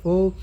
Fou.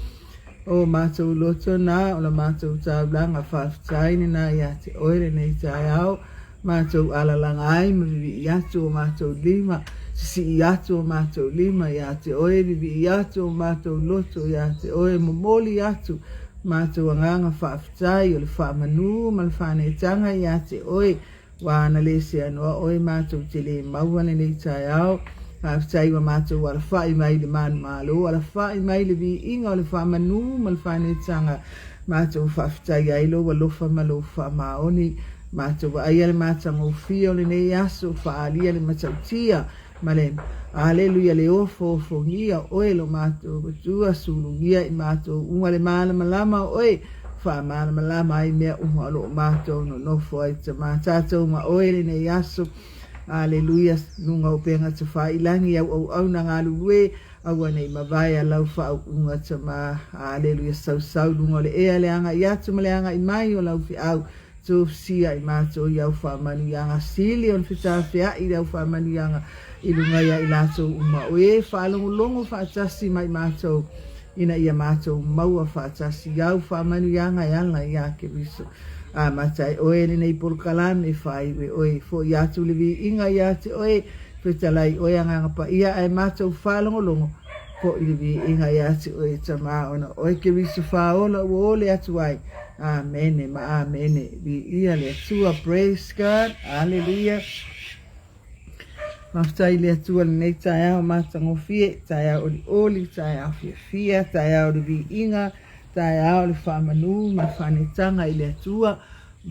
O matou loto na, o la matou taulaga faafetai lena ia te oe lenei taeao, matou alalaga ai ma vivii atu o matou lima, sisii atu o matou lima ia te oe, vivii atu o matou loto ia te oe, momoli atu matou agaga faafetai o le faamanu ma le faaneetaga ia te oe. Ua ana le seanoa oe matou te le maua lenei taeao. Faafetai ua matou alafai mai i le manumalo, alafai mai i le viiga o le faamanu ma le faaneetaga. Matou faafetai ai lou alofa ma lou faamaoni. Matou vaaia le matagofie o lenei aso, faaalia le matautia ma le Aleluia le ofoofogia o oe lo matou Atua, sulugia i matou uma le malamalama o oe, faamalamalama ai mea uma o lo o matou nonofo ai. Tama tatou ma oe lenei aso. Aleluia, luga o upega tafailagi au auauna galulue, aua nei mavae a lau faauuga Tama. Aleluia, sausau luga o le ea le agai atu ma le agai mai o lau feau. Tofusia i matou i au faamanuiaga, sili ona fetafea'i le au faamanuiaga i luga ia i latou uma o e faalogologo faatasi mai matou, ina ia matou maua faatasi i au faamanuiaga e ala iā Keriso. Amata e oe lenei polokalame, faaiu e oe, fo'i atu le viiga ia te oe, fetalai oe Agaga Paia ae matou faalogologo, fo'i le viiga ia te oe Tama ona o oe Keriso faaola ua ole atu ai. Amene ma amene. Viia le Atua. Praise God. Aleluia. Faafetai i le Atua lenei taeao matagofie, taeao olioli, taeao fiafia, taeao o le viiga, taeao o le faamanu ma le faanetaga i le Atua,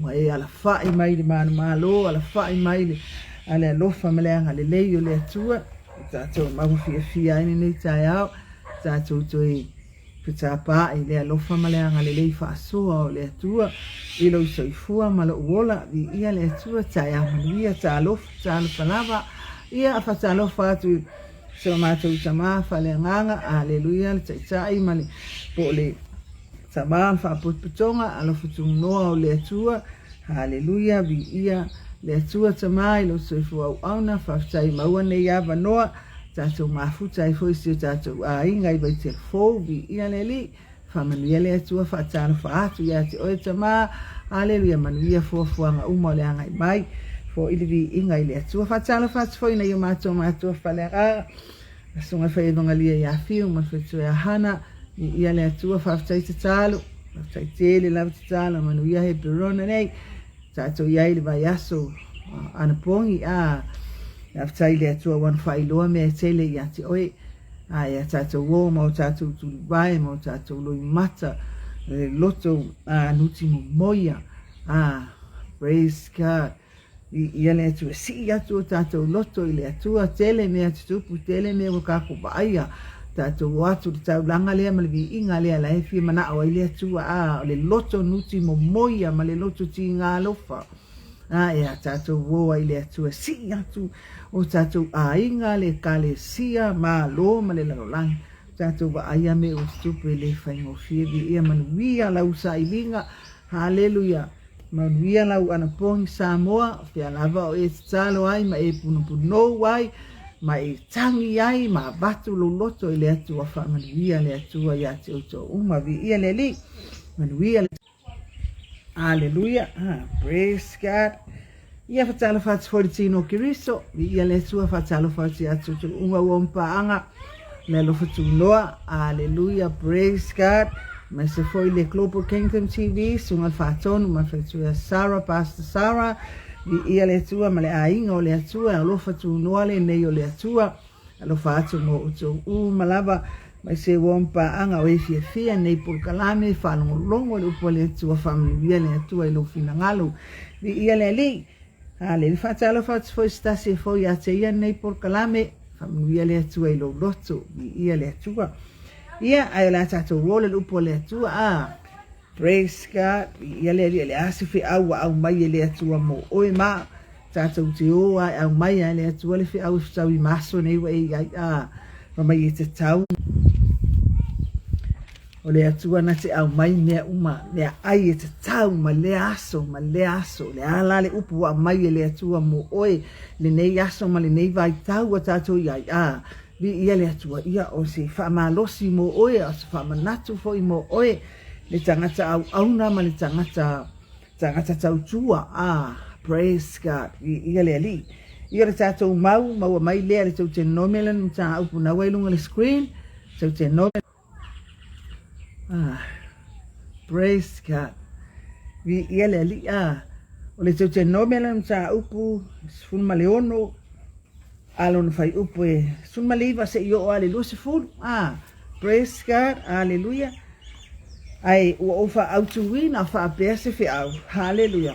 ua e alafai mai i le manumalo, alafai mai le, a le alofa ma le agalelei o le Atua, ua tatou maua fiafia ai lenei taeao, tatou toe Fetapaa'i le alofa ma le agalelei faasoa o le Atua i lou soifua ma lou ola. Viia le Atua, taeao manuia, talofa, talofa lava. Ia, faatalofa atu i si o matou tama faaleagaga, aleluia, le Taitai ma le, po o le tama o le Faapotopotoga, alofa tunoa o le Atua, aleluia, viia le Atua tama i lou soifua auauna, faafetai maua nei avanoa. Tatou mafuta ai foi si o tatou aiga i Vaitele Fou, viia le Alii, faamanuia le Atua, faatalofa atu ia te oe tama, aleluia, manuia fuafuaga uma o le agai mai, fo'i le viiga i le Atua. Faatalofa atu foi i nai o matou matua faaleagaga, Susuga Faievagalia ia Fiu ma le faletua ia Hana, viia le Atua, faafetai tatalo, faafetai tele lava tatalo, manuia Heperona nei. Tatou i ai i le vaiaso anapogi, a faafetai i le Atua ua na faailoa mea e tele ia te oe, a ia tatou o ma o tatou tulivae ma o tatou loimata, le loto a nuti momoia, a praise God. Viia le Atua, sii atu o tatou loto i le Atua, tele mea tutupu, tele mea ua tatou vaaia, tatou o atu i le taulaga lea ma le viiga lea la e fia manao ai le Atua, a o le loto nuti momoia ma le loto tiga alofa, a e a tatou o ai i le Atua, sii atu o tatou aiga, le Ekalesia, Malo ma le lalolagi, tatou vaaia mea ua tutupu e le faigofie, viia manuia lau sailiga, haleluia. Manuia lau anapogi Samoa, o fea lava o e tatalo ai ma e punopunou ai, ma e tagi ai ma avatu lou loto i le Atua, faamanuia le Atua ia te outou uma, viia le Alii, manuia le Aleluia, ah, praise God. Ia fatalofa atu foi le tino o Keriso, viia le Atua, faatalofa atu ia te outou uma ua paaga, le alofa tunoa, aleluia, praise God. Aemaise foi le Global Kingdom TV, Susuga le Faatonu ma le faletua Sarah, Pastor Sarah, viia le Atua ma le aiga o le Atua, alofa tunoa lenei o le Atua, alofa atu mo outou uma lava, aemaise ua paaga o e fiafia nei polokalame, faalogologo i le upu a le Atua, faamanuia le Atua i lou finagalo, viia le Alii. Aleluia. Faatalofa atu foi se tasi e fou ia te ia lenei polokalame. Faamanuia le Atua i lou loto. Viia le Atua. Ia, ae o le a tatou ola i le upu a le Atua. Ah, praise God. Viia le Alii. O le a se feau ua aumai e le Atua mo oe ma tatou te o a e aumai lava e le Atua le feau e fetaui ma aso nei ua e i ai. Ah, fai mai e tatau. O le Atua na te aumai mea uma, mea ai e tatau ma lea aso ma lea aso. O le a la le upu ua aumai e le Atua mo oe lenei aso ma lenei vaitau ua tatou i ai? A, viia le Atua, ia o se faamalosi mo oe, o se faamanatu foi mo oe, le tagata auauna ma le tagata, tagata tautua. A, praise God, viia le Alii. Ia o le tatou mau, maua mai lea i le Teutenome lana mataupu na ua i luga o le screen, Teutenome. Ah, praise God. Viia le Alii. Ah, o le Deuteronome lana mataupu 16. A lona fuaiupu e 19 seia oo lava i le 20. A, praise God, aleluia. Ae ua ou faaautuina faapea se feau, haleluia,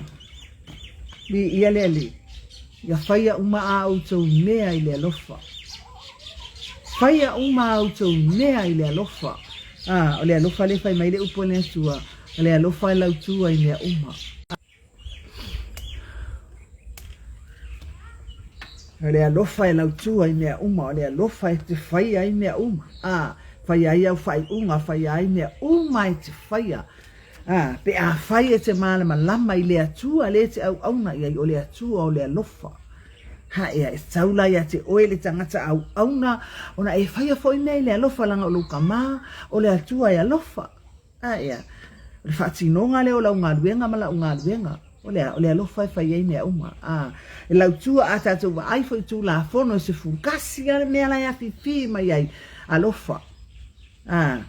viia le Alii, ia faia uma a outou mea i le alofa. Faia uma a outou mea i le alofa. A, o le alofa lea e fai mai le upu a le Atua, o le alofa e lautua i mea uma. O le alofa e lautua i mea uma, o le alofa e te faia ai mea uma. A, faia ai au faaiuga, faia ai mea uma e te faia. A, pe afai e te malamalama i le Atua lea e te auauna i ai, o le Atua o le alofa. Ha, ea, e tatau la ia te oe le tagata auauna ona e faia foi mea i le alofa leaga o lou Tama, o le Atua e alofa. A ea, o le faatinoga lea o lau galuega ma la'u galuega, o le a? O le alofa e fai ai mea uma. A, e lautua a tatou vaai foi i Tulafono e 11 lava le mea la e afifi mai ai, alofa. A,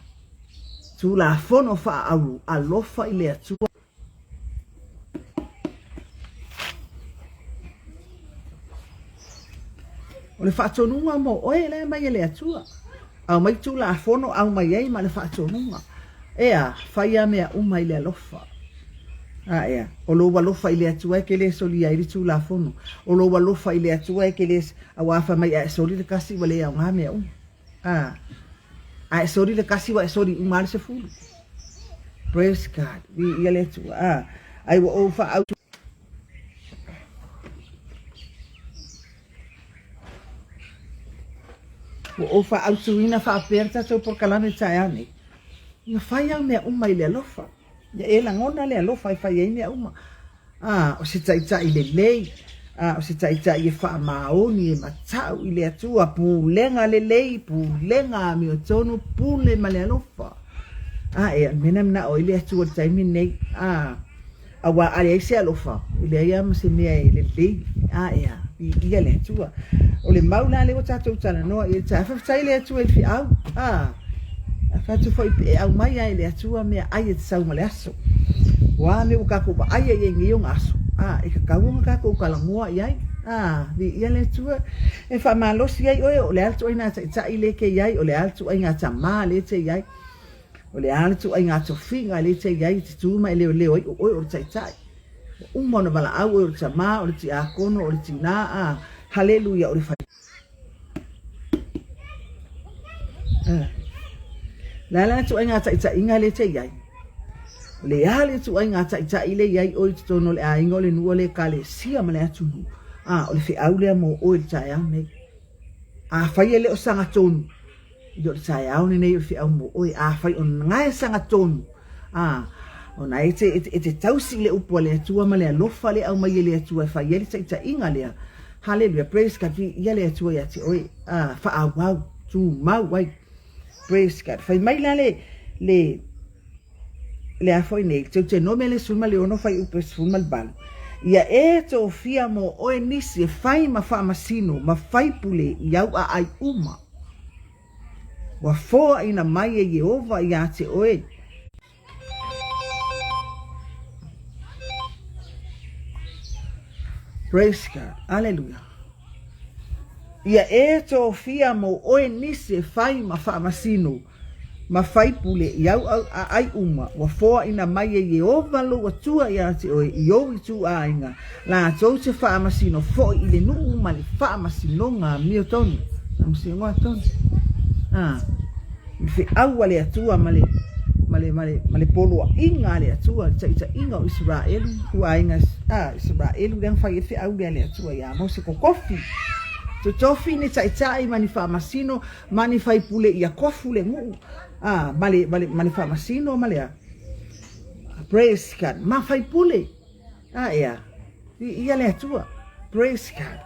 Tulafono faaauro, alofa i le Atua. O le faatonuga mo oe la e aumai e le Atua. Aumai Tulafono, aumai ai ma le faatonuga. Ea, faia mea uma i le alofa. A ea, o lou alofa i le Atua e te le solia ai le Tulafono. O lou alofa i le Atua e te le, aua fai mai a e soli le tasi ua le aoga mea uma. A, a e soli le tasi ua e soli uma lava le 10. Praise God. Viia le Atua. A, ai ua ou faaau. Ua ou faaautuina faapea le tatou polokalame taeao nei. Ia fai au mea uma i le alofa. Ia e lagona le alofa e fai ai mea uma. A, o se taitai lelei, a, o se taitai e faamaoni, e matau i le Atua, pulega lelei, pulega amiotonu, pule ma le alofa. A, ea, o le mea lena e manao ai le Atua i le taimi lenei. A, aua a leai se alofa, e leai lava ma se mea e lelei. A, ea, viia le Atua. O le mau la lea ua tatou talanoa i ai, faafetai i le Atua i le feau. A, A fai atu foi e aumai lava e le Atua meaai e te sau ma le aso. Ua mea ua tatou vaai ai i nei ona aso, a, e tatau ona tatou talanoa i ai. A, viia le Atua. E faamalosi ai oe, o le a le ituaiga taitai lea e te i ai, o le a le ituaiga tama lea e te i ai, o le a le ituaiga tofiga lea e te i ai, e te tu ma e leoleo ai o oe o le taitai. Ua uma ona valaau oe o le tama, o le tiakono, o le tina, a, haleluia, o le fai. Le a le ituaiga taitaiga lea e te i ai? O le a le ituaiga taitai lea e i ai oe i totonu o le aiga, o le nuu, o le ekalesia ma le atunuu? A, o le feau lea mo oe i le taeao nei. Afai e le o sagatonu, Ia o le taeao lenei o le feau mo oe, afai o na e sagatonu, a, ona e te, e te tausi i le upu a le Atua ma le alofa lea e aumai e le Atua e fai ai le taitaiga lea. Haleluia, praise God, viia le Atua ia te oe, a, faaauau, tumau ai. Praise God. Fai mai la le, le, le a foi nei, Teutenome le 16 fuaiupu e 18, Ia e tofia mo oe nisi e fai ma faamasino ma faipule i au aai uma. Ua foaina mai e Ieova ia te oe. Praise God. Aleluia. Ia e tofia mo oe nisi e fai ma faamasino ma faipule i au aai uma, ua foaina mai e Ieova lou Atua ia te oe i ou ituaiga, latou te faamasino foi i le nuu ma le faamasinoga amiotonu. Faamasinoga tonu. A, le feau a le Atua ma le, ma le, ma le, ma le poloaiga a le Atua, le taitaiga o Isaraelu, ituaiga a Isaraelu lea na fai ai le feau lea a le Atua ia Mose, totofi, totofi ni taitai ma ni faamasino Ma ni faipule ia kofu le nuu, a, ma le, ma le, ma le faamasino ma le a. Praise God. Ma faipule. A ea. Viia le Atua. Praise God.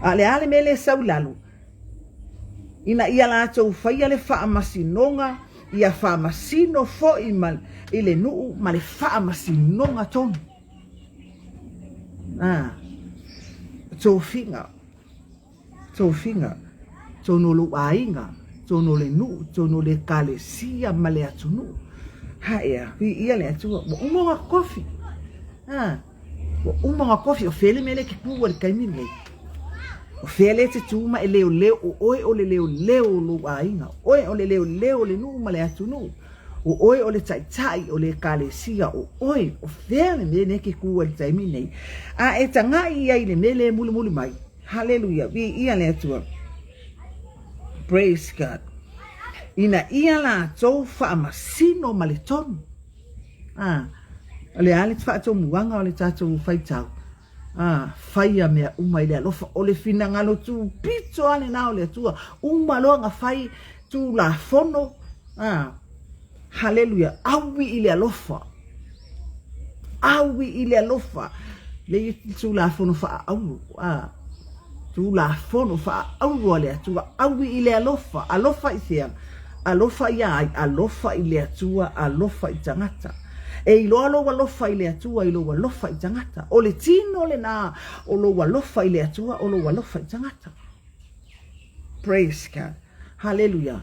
A le a le mea lea e sau i lalo? Ina ia latou faia le faamasinoga, ia faamasino foi ma, i le nuu ma le faamasinoga tonu. A, tofiga. Tofiga, tonu o lou aiga, tonu o le nuu, tonu o le ekalesia ma le atunuu. Ha ea, viia le Atua, ua uma ona tofi. Ha, ua uma ona tofi, o fea le mea lea e te tu ai i le taimi lenei? O fea lea e te tu ma e leoleo, o oe o le leoleo o lou aiga, o oe o le leoleo o le nuu ma le atunuu, o oe o le taitai o le ekalesia, o oe, o fea le mea lea e te tu ai i le taimi nei? A e tagai i ai i le mea lea e mulimuli mai, Haleluia, viia le Atua. Praise God. Ina ia latou faamasino ma le tonu. Ah, o le a le faatomuaga o le tatou faitau? Ah, faia mea uma i le alofa. O le finagalo tupito lava lena o le Atua. Uma loa ona fai Tulafono, ah, haleluia, aui i le alofa. Aui i le alofa. Le Tulafono faaauro, ah, Tulafono faaauro a le Atua, aui i le alofa. Alofa i fea? Alofa ia ai? Alofa i le Atua, alofa i tagata. E iloa lou alofa i le Atua i lou alofa i tagata. O le tino lena o lou alofa i le Atua, o lou alofa i tagata. Praise God. Haleluia.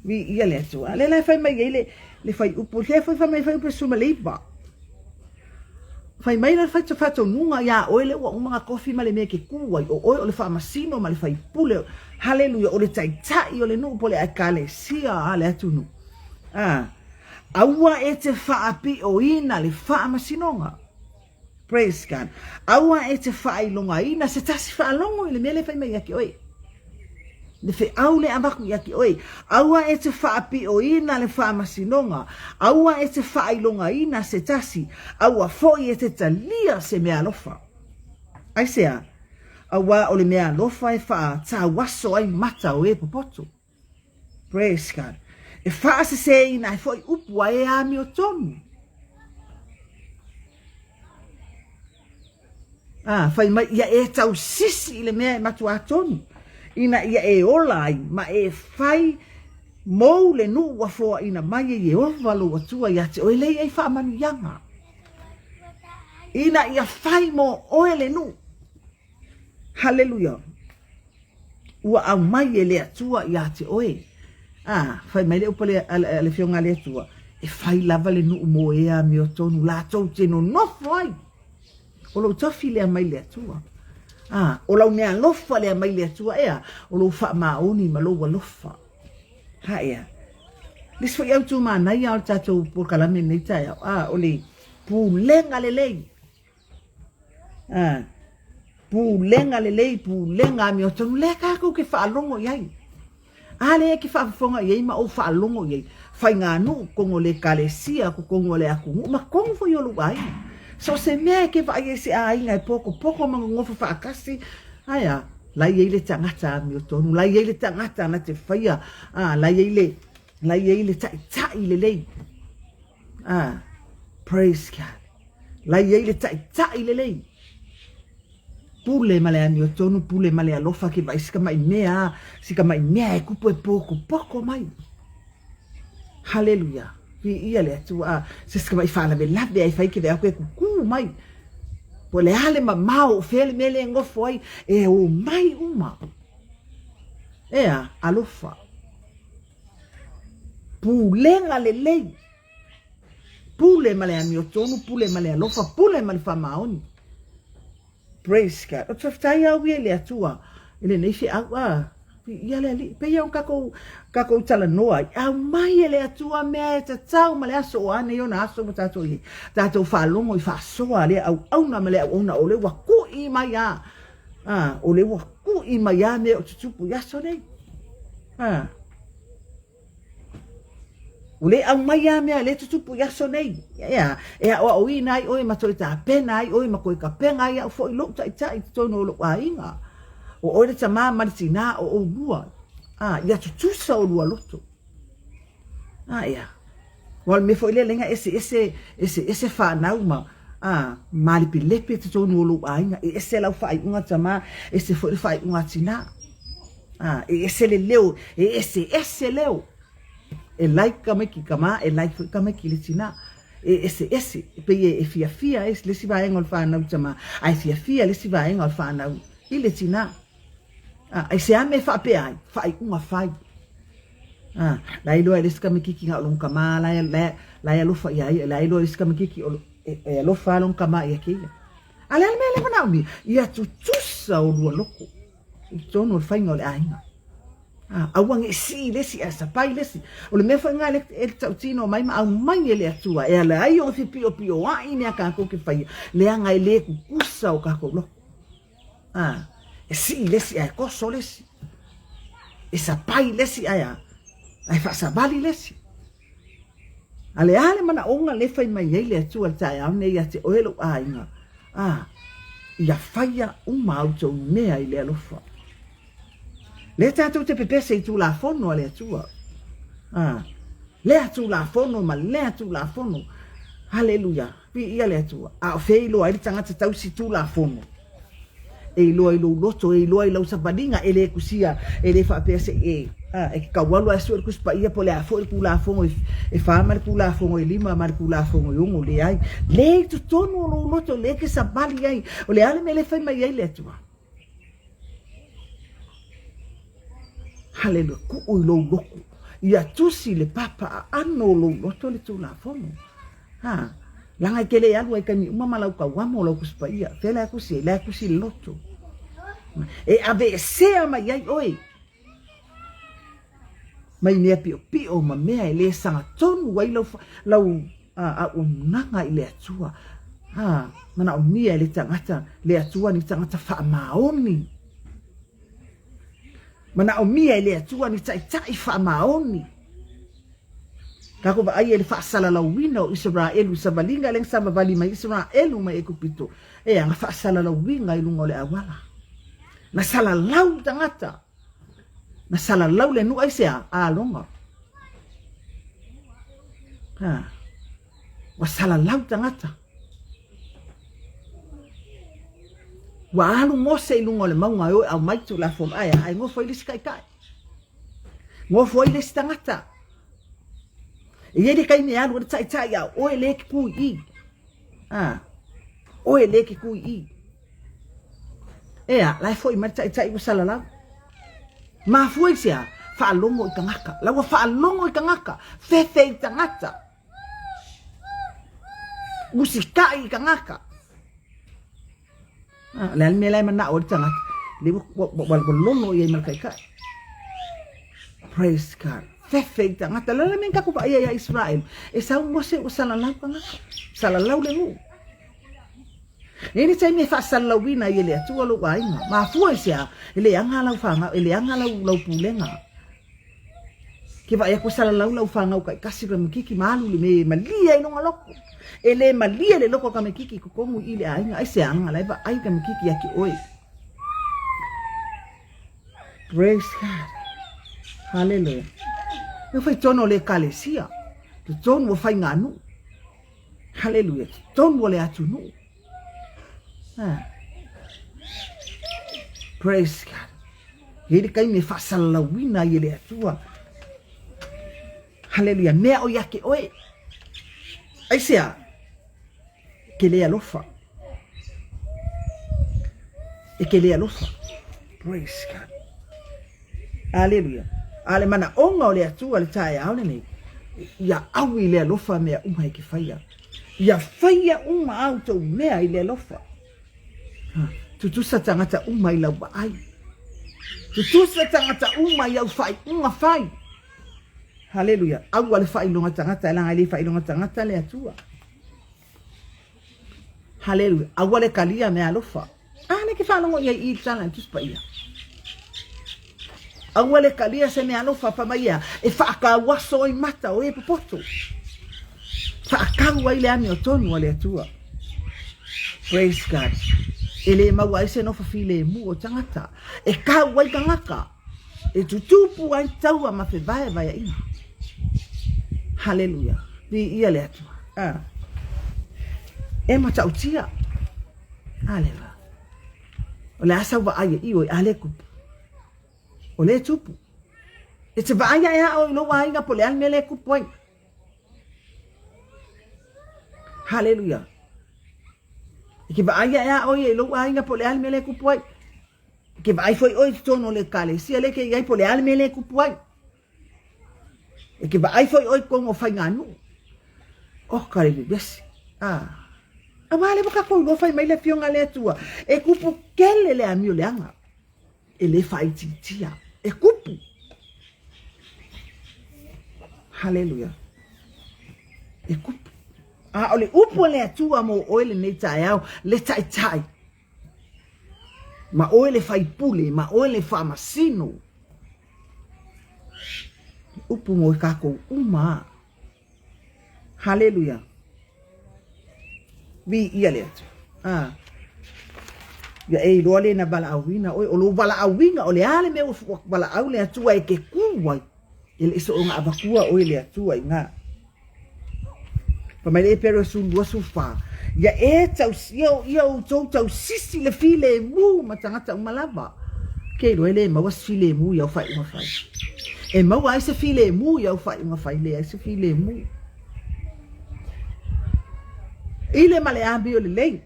Viia le Atua. Lea la e fai mai ai le, le fuaiupu, lea foi fai mai fuaiupu e 19. Fai mai le faatonuga iā oe lea ua uma ona tofi ma le mea e te kū ai, o oe o le faamasino ma le faipule, haleluia, o le taitai o le nuu po o le ekalesia a le atunuu. A, aua e te faapiʻoina le faamasinoga. Praise God. Aua e te faailogaina se tasi faalogo i le mea lea e fai mai ia te oe. Le feau lea e avatu ia te oe. Aua e te faapiʻoina le faamasinoga. Aua e te faailogaina se tasi. Aua foi e te talia se meaalofa. Aisea? Auā o le meaalofa e faatauaso ai mata o e popoto. Praise God. E faaseseina ai foi upu a e amiotonu. Ah, fai mai ia e tausisi i le mea e matuā tonu, ina ia e ola ai ma e fai mou le nuu ua foaina mai e Ieova lou Atua iā te oe lei ai faamanuiaga. Ina ia fai mo oe le nuu. Haleluia! Ua aumai e le Atua iā te oe. A, fai mai le upu a le Afioga a le Atua, e fai lava le nuu mo e amiotonu latou te nonofo ai. O lou tofi lea mai le Atua. A, o lau meaalofa lea mai le Atua, ea, o lou faamaoni ma lou alofa. Ha ea. Le isi foi autu manaia o le tatou polokalame i lenei taeao, a, o le pulega lelei. A, pulega lelei, pulega amiotonu, lea tatou te faalogo i ai. A lea e te faafofoga i ai ma ou faalogo i ai, faiganuu totonu o le ekalesia, totonu o le atunuu, ma totonu foi o lou aiga. So o se mea e te vaai ai se aiga e potopoto ma nonofo faatasi, ae a? La i ai le tagata amiotonu, la i ai le tagata na te faia, a, la i ai le, la i ai le taitai lelei. A, praise God. La i ai le taitai lelei. Pule ma le amiotonu, pule ma le alofa ke vaai si tamai mea a, si tamai mea e kupu e pokopoko mai. Haleluia. Viia le Atua. A, se si tamai faalavelave ai fai ke veau ke kukū mai. Po le a le mamao o fea le mea le nofo ai, e o mai uma. Ea, alofa. Pulega lelei. Pule ma le amiotonu, pule ma le alofa, pule ma le faamaoni. Praise God. Ou te faafetai au ia i le Atua i lenei feau. A, viia le Alii. Pei ona tatou, tatou talanoa ai, aumai e le Atua mea e tatau ma le aso o a nei ona aso ua tatou i ai. Tatou faalogo i faasoa a lea auauna ma le auauna o lea ua ku'i mai a. A, o lea ua ku'i mai a mea o tutupu i aso nei. A. Ua le aumai a mea lea e tutupu i aso nei. Ea, e aoaoina ai oe ma toe tapena ai oe ma toe tapena ai au foi lou taitai i totonu o lou aiga. O oe le tamā ma le tinā o oulua. A, ia tutusa olua loto. A, ea. Aua o le mea foi lea leaga eseese, eseese fanau ma, a, malepilepe i totonu o lou aiga. E ese lau faaiuga tamā, ese foi le faaiuga a tinā. A, e ese le leo, e eseese leo. E like tamaiti i tamā, e like foi tamaiti i le tinā. E eseese, e pei e fiafia ai le isi vaega o le fanau i tamā, ae fiafia le isi vaega o le fanau i le tinā. A, aisea mea e faapea ai? Faaiuga fai. A, la e iloa e le isi tamaititi na o lona tamā la e, la e, la e alofa ia ia, la e iloa e le isi tamaititi o, e, e alofa lona tamā ia te ia. A le a le mea lea manaomia? Ia tutusa olua loko. I totonu o le faiga o le aiga. A, aua ne i sii le isi ae sapai le isi. O le mea foi lena e tautino mai ma aumai e le Atua e ala ai ona fepiopioai mea tatou te faia, leaga e le tutusa o tatou loto. A, e sii le isi ae toso le isi. E sapai le isi ae a, ae faasavali le isi. A le a le manaoga lea e fai mai ai le Atua i le taeao lenei ia te oe lou aiga, a, ia faia uma a outou mea i le alofa. Lea tatou te pepese i Tulafono a le Atua. A, lea Tulafono ma lea Tulafono. Haleluia! Viia le Atua. A o fea e iloa ai le tagata tausi Tulafono? E iloa i lou loto, e iloa i lau savaliga, e le tusia, e le faapea se i e, a, e te tau alu ae sue le Tusi Paia po o le a foi le Tulafono e fa ma le Tulafono e lima ma le Tulafono e ono, leai. Le i totonu o lou loto, lea e te savali ai. O le a le mea lea e fai mai ai le Atua? Haleluia, tuu i lou loto. Ia tusi le papa aano o lou loto le Tulafono. Ha, leaga e te le alu ai taimi uma ma lau tauamo o lau Tusi Paia. Fea la e tusi ai? La e tusi i le loto. E aveesea mai ai oe mai mea piopio ma mea e le sagatonu ai lau, lau auaunaga i le Atua. A, manaomia e le tagata le Atua ni tagata faamaoni. Manaomia e le Atua ni taitai faamaoni. Tatou vaai ai le faasalalauina o Isaraelu i savaliga lea na savavali mai Isaraelu mai Ekupito, e ana faasalalauina i luga o le auala. Na salalau tagata. Na salalau le nuu aisea? Aloga. Ha. Ua salalau tagata. Ua alu Mose i luga o le mauga e o e aumai Tulafono. Ae a, ae nofo ai le isi taitai. Nofo ai le isi tagata. E i ai le taimi e alu ai le taitai a o oe lea e te tu i i. A, oe lea e te tu i i. Ea, la e foi mai le taitai ua salalau. Mafua i se a? Faalogo i tagata. La ua faalogo i tagata. Fefe i tagata. Usitai i tagata. Ah, le a le mea la e manao ai le tagata? Le ua, ua, ua, ua lolo i ai ma le taitai. Praise God. Fefe i tagata. La la mea tatou vaaia ia Israel. E sau Mose ua salalau tagata. Salalau le nuu. E i ai le taimi e faasalalauina ai e le Atua lou aiga. Mafua i se a? E leaga lau fanau, e leaga lau, lau pulega. Ke vaai atu e salalau lau fanau taitasi tamaititi ma alu i le mea e malie ai lona loto. E le malie le loto o tamaititi i totonu i i le aiga. Aisea? Leaga la e vaai tamaititi ia te oe. Praise God. Hallelujah. E fai tonu o le ekalesia, totonu o faiganuu. Haleluia, totonu o le atunuu. Ah. Praise God. E i le taimi e faasalalauina ai e le Atua. Haleluia, mea o ia te oe. Aisea, ke le alofa. E ke le alofa. Praise God. Aleluia. A le manaoga o le Atua le taeao lenei, ia aui i le alofa mea uma e ke faia. Ia faia uma a outou mea i le alofa. Tutusa tagata uma i lau vaai. Tutusa tagata uma i au faaiuga fai. Haleluia. Aua le faailoga tagata, leaga e le faailoga tagata le Atua. Haleluia. Aua le talia mea alofa. A lea ke faalogo i ai i le tala i le Tusi Paia. Aua le talia se mea alofa fa mai ea e faatauaso ai mata o e popoto. Faatau ai le amiotonu a le Atua. Praise God. E le maua ai se nofo filemu o tagata. E kau ai tagata. E tutupu ai taua ma fevaevaeaiga. Haleluia. Viia le Atua. Ah. E matautia. Haleluia. O le a sau vaai e io e a le kupu. O le tupu. E te vaai ae a oe i lou aiga po o le a le mea lea e kupu ai. Haleluia. E te vaai ae a oe i lou aiga po o le a le mea lea e kupu ai. E te vaai foi oe i totonu o le ekalesia lea e te i ai po o le a le mea lea e kupu ai. E te vaai foi oe i totonu o faiganuu. Oka le vevesi. Ah. Aua lea ua tatou iloa fai mai le Afioga a le Atua, e kupu tele le amio leaga. E le faaitiitia, e kupu. Haleluia. E kupu. A o le upu a le Atua mo oe lenei taeao, le taitai, ma oe le faipule, ma oe le faamasino, le upu mo i kākou uma. Haleluia. Viia le Atua. Ah. Ia e iloa le na valaauina oe, o lou valaauina, o le a le mea ua valaau le Atua e te ku ai, e le i soonga avatua oe le Atua i ina. Fai mai le Epero 12, Ia e tausi, ia, ia outou tausisi le filemu ma tagata uma lava. Ke iloa e le maua se filemu i au faaiuga fai. E maua ai se filemu i au faaiuga fai, leai se filemu. I le ma le amio lelei.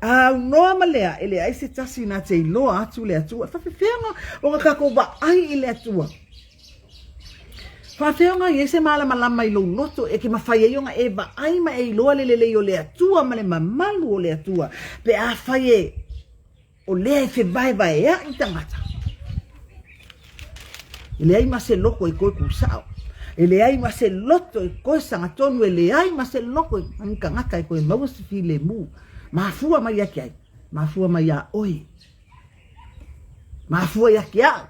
A aunoa ma lea, e leai se tasi na te iloa atu le Atua. E faafefea ona tatou vaai i le Atua? Faafefea ona i ai se malamalama i lou loto e ke mafai ai ona e vaai ma e iloa le lelei o le Atua ma le mamalu o le Atua pe afai e o lea e fevaevaeaʻi tagata? E leai ma se loko e koe kusao. E leai ma se loto e koe sagatonu. E leai ma se loko e ni tagata e koe maua se filemu. Mafua mai ia ke ai? Mafua mai iā oe. Mafua ia ke au.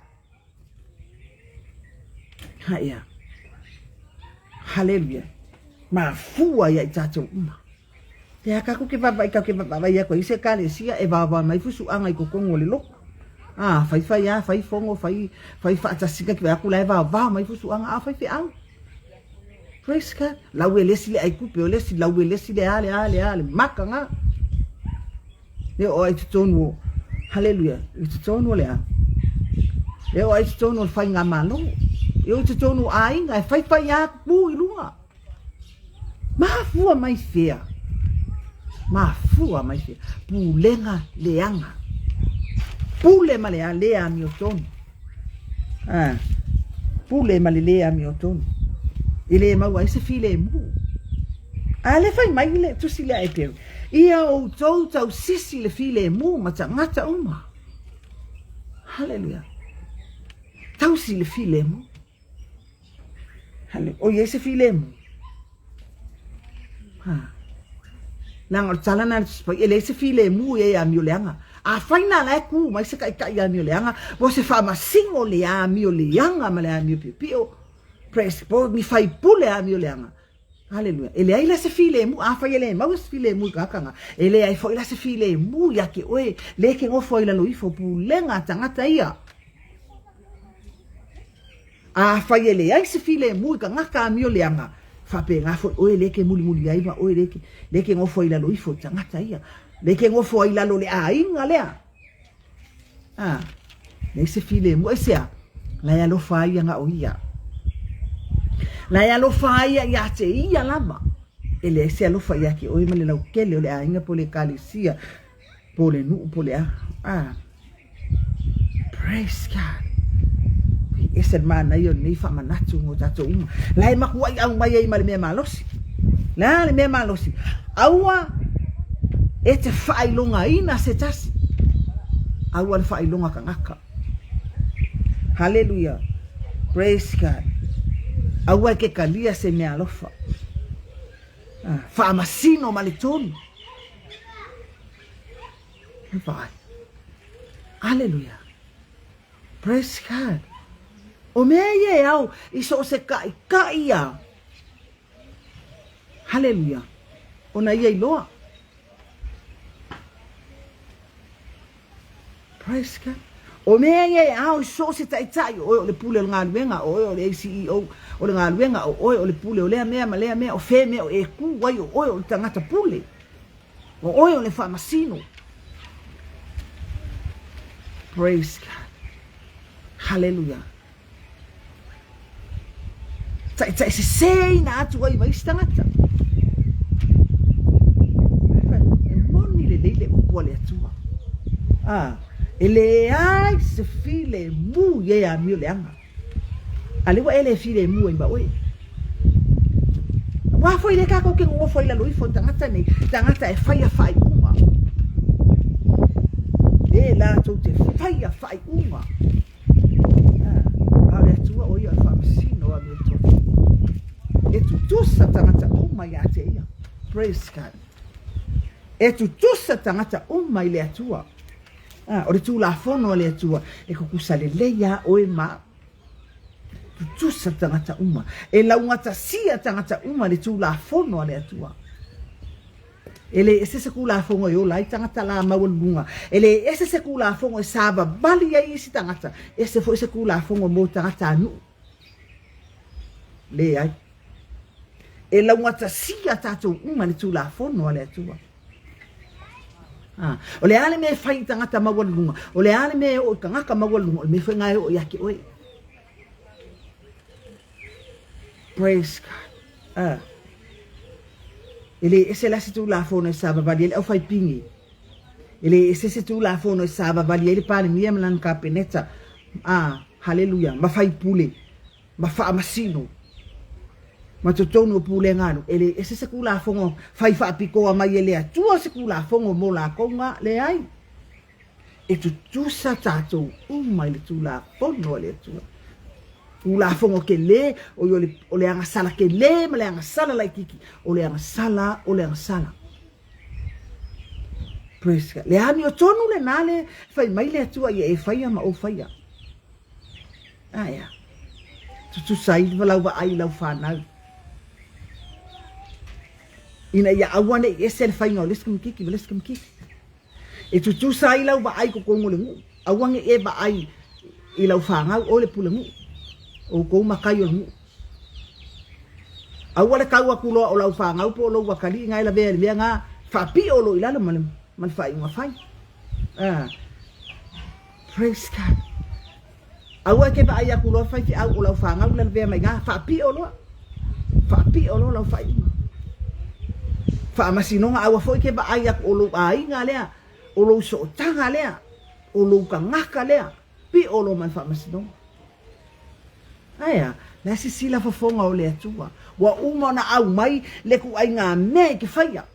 Ha ia. Haleluia. Mafua ia i tātou uma. Te aha kākou ke vaavaai kau ke vaavaai aku ai se ekalesia e vaovao mai fusuaga i totonu o le lotu. A, faifai a, fai fono, fai, fai faatasiga ke vaai aku la e vaovao mai fusuaga a o faifeau. Praise God. Lau e le isi le ai tupe o le isi, lau e le isi le a, le a, le a, le maka ngā. E oo ai i totonu o, haleluia, i totonu o le a? E oo ai i totonu o le faigamalo. E oo i totonu o aiga e faifai a pū i luga. Mafua mai fea? Mafua mai fea? Pulega leaga. Pule ma le a le amiotonu. Ah, pule ma le le amiotonu. E le maua ai se filemu. A le fai mai le tusi lea e Perry. Ia outou tausisi le filemu ma tagata uma. Haleluia. Tausi le filemu. Hale, o i ai se filemu. Ha. Leaga o le tala na e leai se filemu i ai amioleaga. Afai na la e ku mai se taitai amioleaga, po o se faamasino le amioleaga ma le amiopiopio, praise, po o ni faipule amioleaga. Haleluia. E leai la se filemu, afai e le maua se filemu i tagata na, e leai foi la se filemu ia te oe, le e te nofo ai i lalo ifo o pulega a tagata ia. Afai e leai se filemu i tagata amioleaga, faapena foi oe le e te mulimuli ai ma oe le e te nofo ai i lalo ifo o tagata ia, le e te nofo ai i lalo o le aiga lea. A, leai se filemu. Aisea? La e alofa ai ia na o ia. La e alofa ai ia iā te ia lava. E leai se alofa iā te oe ma le lautele o le aiga po o le ekalesia, po o le nuu po o le a. A. Praise God. E ese le manaia o lenei faamanatu mo tatou uma. La e matuai aumai ai ma le mea malosi. Le a le mea malosi? Aua e te faailogaina se tasi. Aua le faailoga tagata. Haleluia. Praise God. Aua e ke kalia se mea alofa. Ah, faamasino ma le tonu. Vaai. Haleluia. Praise God. O mea ia e ao i so o se kaʻikaʻi ia. Haleluia. Ona ia iloa. Praise God. O mea ia e ao i so o se taitai, o oe o le pule o le galuega, o oe o le ACEO o le galuega, o oe o le pule o lea mea ma lea mea, o fea mea o e kū ai, o oe o le tagata pule. O oe o le faamasino. Praise God. Hallelujah. Taitai sesēina atu ai ma isi tagata. E moni lelei le upu a le Atua. Ah, e leai se filemu i e amioleaga. A lea ua e le filemu ai ma oe. Aua foi lea tatou te nonofo ai i lalo ifo o tagata nei, tagata e faia faaiuga. Le e latou te faia faaiuga. A o le Atua o ia o le faamasino o amiotonu. E tutusa tagata uma ia te ia. Praise God. E tutusa tagata uma i le Atua. O le Tulafono a le Atua e tutusa lelei lava oe ma au. Tutusa tagata uma. E laugatasia tagata uma i le Tulafono a le Atua. E le ese se Tulafono e ola ai tagata la maualuluga. E le ese se Tulafono e savavali ai isi tagata. Ese foi se Tulafono mo tagatanuu. Leai. E laugatasia tatou uma i le Tulafono a le Atua. O le a le mea e fai i tagata maualuluga? O le a le mea e oo i tagata maualuluga? O le mea foi lena e oo ia te oe. Praise God. E le ese la se Tulafono e savavali ai le aufaipigi. E le ese se Tulafono e savavali ai le Palemia ma lana Kapeneta. Haleluia. Ma faipule. Ma faamasino. Ma totonu o pulega alu. E le ese se Tulafono fai faapitoa mai e le Atua se Tulafono mo latou na. Leai. E tutusa tatou uma i le Tulafono a le Atua. Tulafono tele, oi o le, o le agasala tele ma le agasala laitiiti. O le agasala, o le agasala. Praise God. Le amiotonu lena le fai mai le Atua ia e faia ma ou faia. Aea. Tutusa ai lau vaai i lau fanau. Ina ia aua ne i ese le faiga o le isi kamakiki ma le isi kamakiki. E tutusa ai lau vaai i totonu o le nuu, aua ne i e vaai i lau fanau, oe le pulenuu, outou matai o le nuu. Aua le tau atu loa o lau fanau po o lou atalii na e lavea i le mea na, faapio loa i lalo ma le, ma le faaiuga fai. Ah. Praise God. Aua e te vaai atu loa faifeau o lau fanau le lavea mai ina, faapio loa. Faapio loa lau faaiuga. Faamasinoga, aua foi e te vaai atu o lou aiga lea, o lou sootaga lea, o lou tagata lea, pio loa ma le faamasinoga. Ae a? La e sisila fofoga o le Atua. Ua uma ona aumai le ituaiga mea e te faia.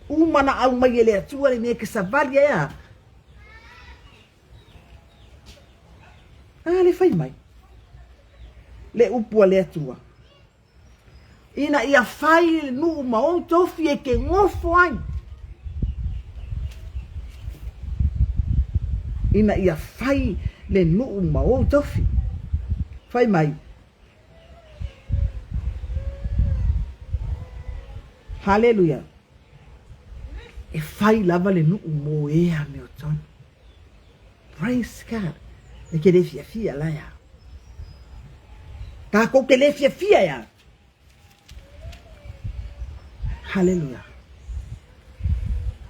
Uma ona aumai e le Atua le mea e te savali ai a? A le fai mai le upu a le Atua, ina ia fai le nuu ma ou tofi e ke gofo ai. Ina ia fai le nuu ma ou tofi. Fai mai, Haleluia! E fai lava le nuu mo e amiotonu. Praise God. E ke le fiafia la ea. Tākou ke le fiafia ea. Haleluia.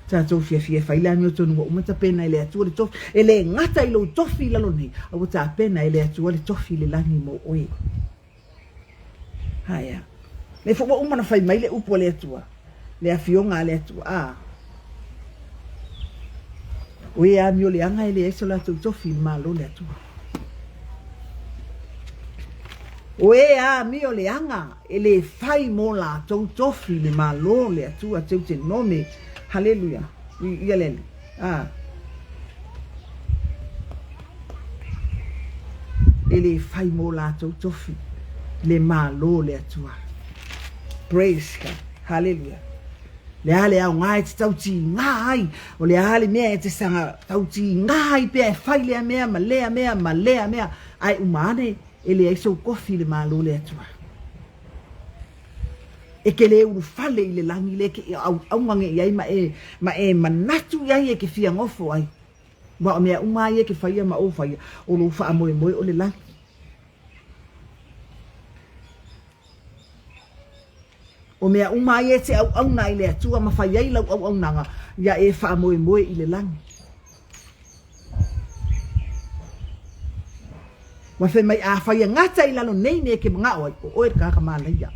Tātou fiafia e fai le amiotonu ua uma tapena e le Atua le tofi. E le gata i lou tofi i lalo nei, a ua tapena e le Atua le tofi i le lagi mo oe. Aea. Lea foi ua uma ona fai mai le upu a le Atua, le Afioga a le Atua, a. O e amioleaga e leai so latou tofi i le Malo o le Atua. O e amioleaga e le fai mo latou tofi i le Malo o le Atua, Teutenome, Haleluia, ia le Alii. A. E le fai mō lātou tofi le Malo o le Atua. Praise God. Hallelujah. Le a le aoga e te tautīngā ai, o le a le mea e te saga tautīngā ai pea e fai lea mea ma lea mea ma lea mea, ae uma ane e leai sou kofi i le Malo o le Atua. E ke le ulufale i le lagi le ke auauga nge i ai ma e, ma e manatu i ai e ke fia gofo ai. Aua o mea uma a ia e ke faia ma ou faia, o lou faamoemoe o le lagi. O mea uma a ia e te auauna ai i le Atua ma fai ai lau auaunaga, ia e faamoemoe i le lagi. Ua fai mai, Afai e gata i lalo nei mea e ke manao ai, o oe le tagata manaia.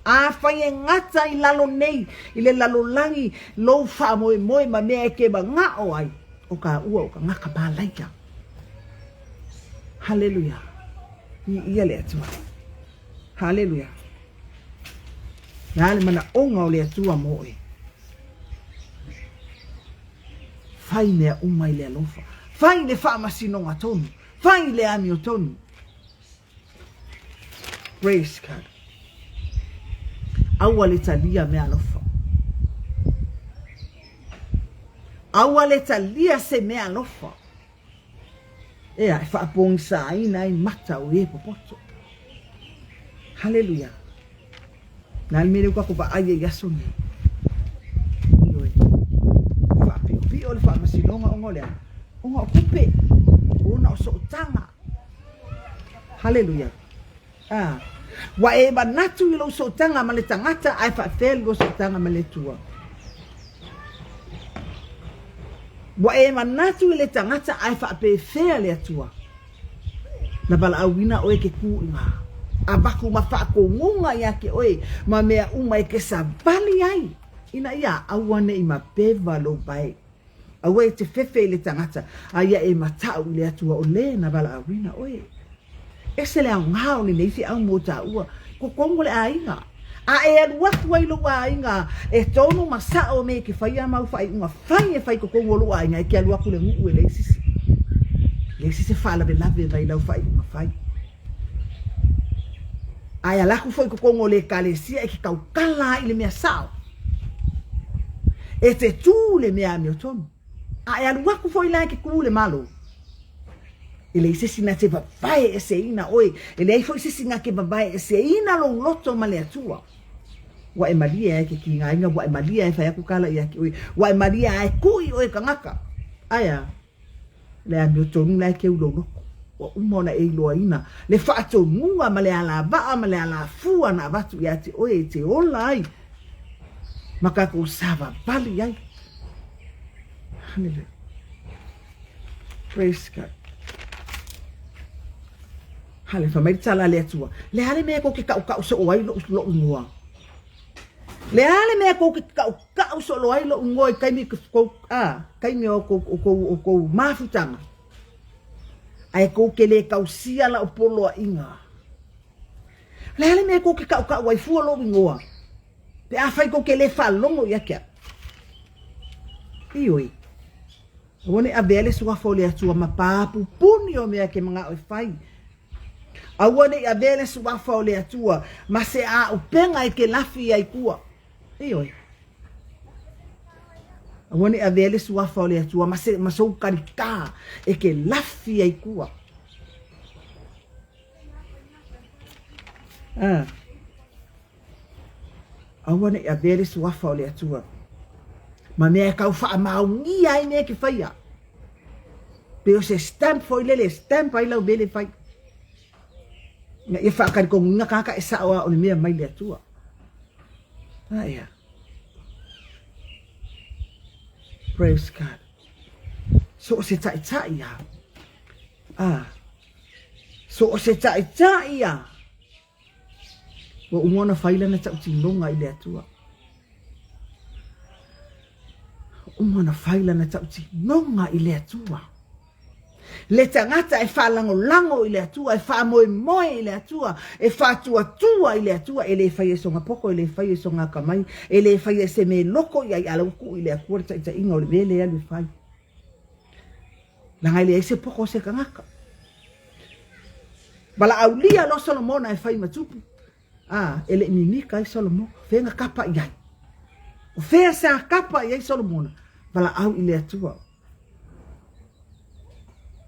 Afai e gata i lalo nei, i le lalolagi, lou faamoemoe ma mea e ke manao ai, o ka ua o tagata malaia. Haleluia. Viia le Atua. Haleluia. Le a le manaoga o le Atua mo oe? Fai mea uma i le alofa. Fai le faamasinoga tonu. Fai le amiotonu. Praise God. Aua le talia mea alofa. Aua le talia se mea alofa. Ea, e faapogisāina ai mata o e popoto. Haleluia. Na le mea lea ua tatou vaai ai i aso nei. Ioe. Faapiopio le faamasinoga ona o le a? Ona o tupe. Ona o sootaga. Haleluia. Ah. Ua e manatu i lou sootaga ma le tagata ae faafefea le lua sootaga ma le Atua? Ua e manatu i le tagata ae faapefea le Atua? Na valaauina oe ke kū i ngā. Avatu ma faatonuga ia te oe ma mea uma e ke savali ai, ina ia auaneʻi mapewa lou pae. Aua e te fefe i le tagata, a ia e mataʻu i le Atua o lē na valaauina oe. Ese le aoga o lenei feau mo tāua, totonu o le aiga. A e alu atu ai lou aiga e tonu ma sao me ke faia mau faaiuga fai e fai totonu o lou aiga, e ke alu atu le nuu e leai sisi, leai sisi e faalavelave mai lau faaiuga fai. A e ala atu foi i totonu o le ekalesia e ke tautala ai i le mea sao, e te tū le mea amiotonu. A e alu atu foi la e ke kū le Malo, e leai se isi na te vavae eseina oe, e leai foi se isi na te vavae eseina lou loto ma le Atua. Ua e malie a e ke kigaina, ua e malie a e fai atu tala ia te oe, ua e malie a e kuʻi oe tagata. Ae a? Le amiotonu la e keu lou loto. Ua uma ona e iloaina le faatonuga ma le alavaa ma le alafua na avatu ia te oe e te ola ai ma tatou savavali ai. Hallelujah. Praise God. Hale, fai mai le tala a le Atua, le a le mea kou ke kaʻukaʻu soo ai loʻu, loʻu igoa? Le a le mea kou ke kaʻukaʻu solo ai loʻu igoa i taimi kou, a, taimi o kou, o kou, o kou mafutaga? Ae kou ke lē kausia laʻu poloaʻiga. Le a le mea kou ke kaʻukaʻu ai fua loʻu igoa? Pe afai kou ke lē faalogo ia te aʻu. Ioe. Aua ne i avea le suafa o le Atua ma pā pupuni o mea ke manaʻo e fai. Aua ne i avea le suafa o le Atua ma se āupega e ke lafi ai tua. Ioe. Aua ne i avea le suafa o le Atua ma se ma sou kalikā e ke lafi ai tua. Ah. Aua ne i avea le suafa o le Atua ma mea e tau faamaonia ai mea e ke faia. Pei o se stamp foi lele e stamp ai lau mele fai. Ina ia faatalitonuina tagata e sao lava o le mea mai le Atua. A ea. Praise God. So o se taʻitaʻi a. A. So o se taʻitaʻi a. Ua uma ona fai lana tautinoga i le Atua. Ua uma ona fai lana tautinoga i le Atua. Le tagata e faalagolago i le Atua, e faamoemoe i le Atua, e faatuatua i le Atua, e le faia e sona poto, e le faia e sona akamai, e le faia e se mea e loko i ai, a la ua tuu i le Atua le taitaiga o le mea lea e alu e fai. Leaga e leai se poto o se tagata. Valaaulia loa Solomona e fai ma tupu. A, e le i mimika ai Solomona. Fea na kapa i ai? O fea sa kapa i ai Solomona? Valaau i le Atua.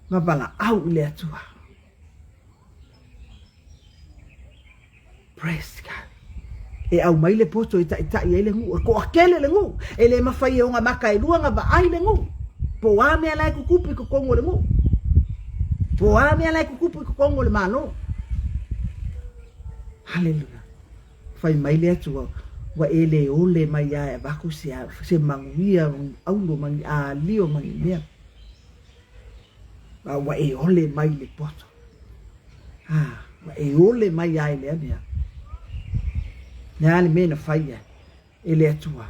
Na valaau i le Atua. Praise God. E aumai le poto e taʻitaʻi ai le nuu, e toatele le nuu, e le mafai e ona maka e lua na vaai le nuu. Po o a mea la e tutupu i totonu o le nuu. Po o a mea la e tutupu i totonu o le Malo. Haleluia. Fai mai le Atua, ua e le ole mai a e avatu se, se manuia, ma ni aulo, ma ni alio, ma ni mea. A ua e ole mai le poto. A, ua e ole mai a i lea mea. Le a le mea na fai ai e le Atua.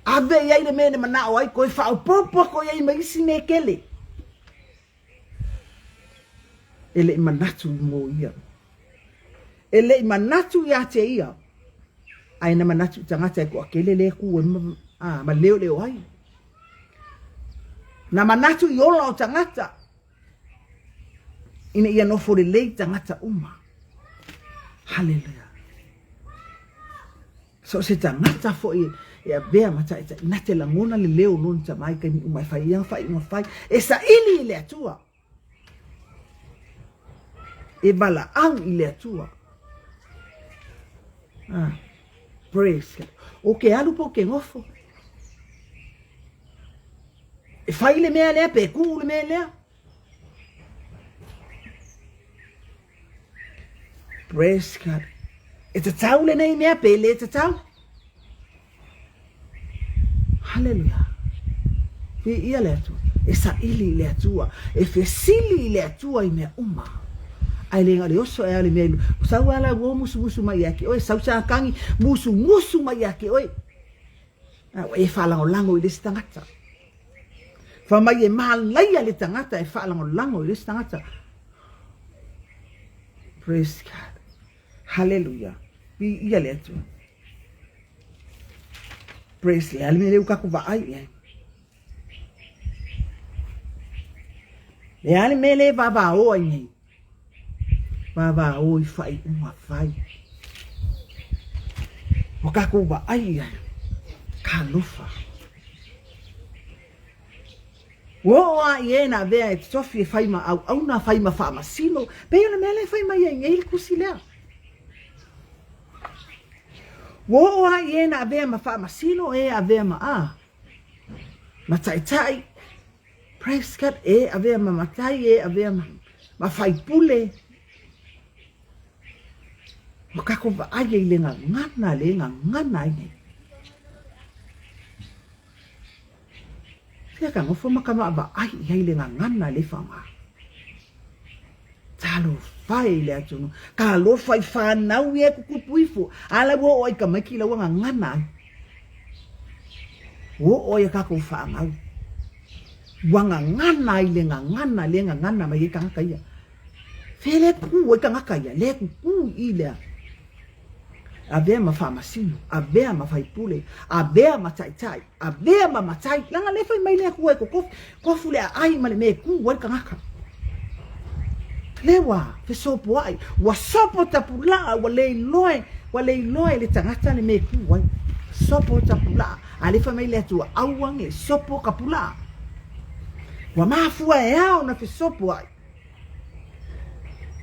Ave i ai le mea na manao ai koe, faaopoopo atu i ai ma isi mea tele. E le i manatu mo ia. E le i manatu ia te ia, ae na manatu i tagata e toatele lea e tu ai ma, a, ma leoleo ai. Na manatu i ola o tagata ina ia nofo lelei tagata uma. Haleluia. So o se tagata foi e avea ma ta'ita'i na te lagona le leo o lona tama i taimi uma e fai ai ana faaiuga fai, e saili i le Atua, e valaau i le Atua. Ah, praise God. O ke alu po o ke nofo. E fai le mea lea pe kū le mea lea. Praise God. E tatau lenei mea pe le tatau. Hallelujah. Viia le Atua. E saili i le Atua. E fesili i le Atua i mea uma. Ae le na o le oso e a le mea i Sau a la uo musumusu mai ia te oe. Sau Satani musumusu mai ia te oe. A ua e faalagolago i le isi tagata. Fai mai e malaia le tagata e faalagolago i le isi tagata. Praise God. Hallelujah. Viia le Atua. Praise le a le mea lea ua tatou vaai i ai. Le a le mea lea e vavao ai nei. Vavao i faaiuga fai. Ua tatou vaai i ai. Talofa. Ua oo lava i e na avea e totofi e fai ma auauna, fai ma faamasino, pei o le mea lea e fai mai ai nei le tusi lea. Ua oo lava i e na avea ma faamasino, e avea ma a, ma taitai, praise God, e avea ma matai, e avea ma, ma faipule. Ua tatou vaai ai i le gagana le gagana ai nei. Fea ka nofo ma ka vaavaai i ai le gagana le faoga. Talofa e i le atunuu. Talofa i fanau ia e tutupu ifo. A la ua oo ai tamaiti la ua gagana ai. Ua oo ai a tatou fanau. Ua gagana ai le gagana le gagana mai ai tagata ia. Fea le kuku ai tagata ia, le kuku i lea. Avea ma faamasino, avea ma faipule, avea ma taitai, avea ma matai. Leaga lea fai mai le Atua e kokofi, kofu le aai ma le mea e ku ai le tagata. Lea ua fesopoai, ua sopo tapulaa, ua le iloa, ua le iloa e le tagata le mea e ku ai. Sopo tapulaa, a lea fai mai le Atua, aua ne i sopo tapulaa. Ua mafua e a ona fesopoai.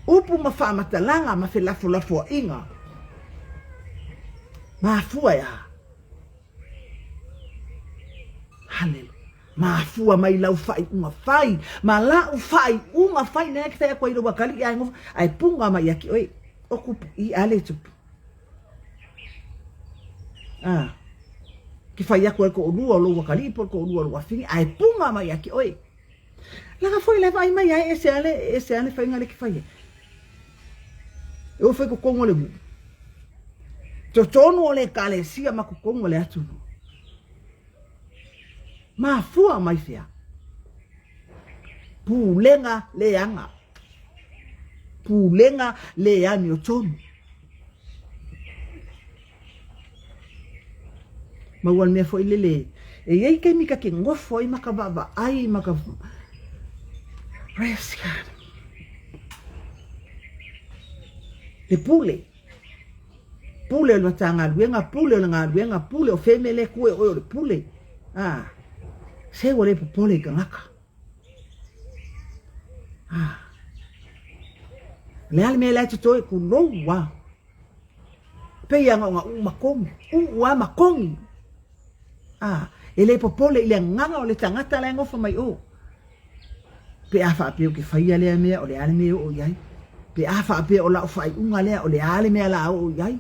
Upu ma faamatalaga ma felafolafoaiga. Mafua e a? Haleluia. Mafua mai lau faaiuga fai, ma la'u faaiuga fai, lea ke fai atu ai lou atalii ae nofo, ae puga mai ia te oe, o kupu i a le tupu. Ah, ke fai atu ai to'olua o lou atalii po o le to'olua o lou afine, ae puga mai ia te oe. Leaga foi la e vaai mai a e ese a le, ese a le faiga lea e te fai ai. E oo foi i totonu o le nuu, totonu o le ekalesia ma totonu o le atunuu. Mafua mai fea? Pulega leaga. Pulega le amiotonu. Maua le mea foi lele, e i ai taimi ta te nofo ai ma ka vaavaai ma ka... Praise God. Le pule. Pule o le Matagaluega, pule o le galuega, pule o fea mea lea e tu e oe o le pule. Ah, se ua le popole i tagata. Ah. Le a le mea la e totoe, kulou a. Pei lava ona uu ma kogi, uu lava ma kogi. A, e le popole i le agaga o le tagata la e nofo mai o. Pe a faapea ou te faia lea mea, o le a le mea e oo i ai? Pe a faapea o lau faaiuga lea, o le a le mea la oo i ai?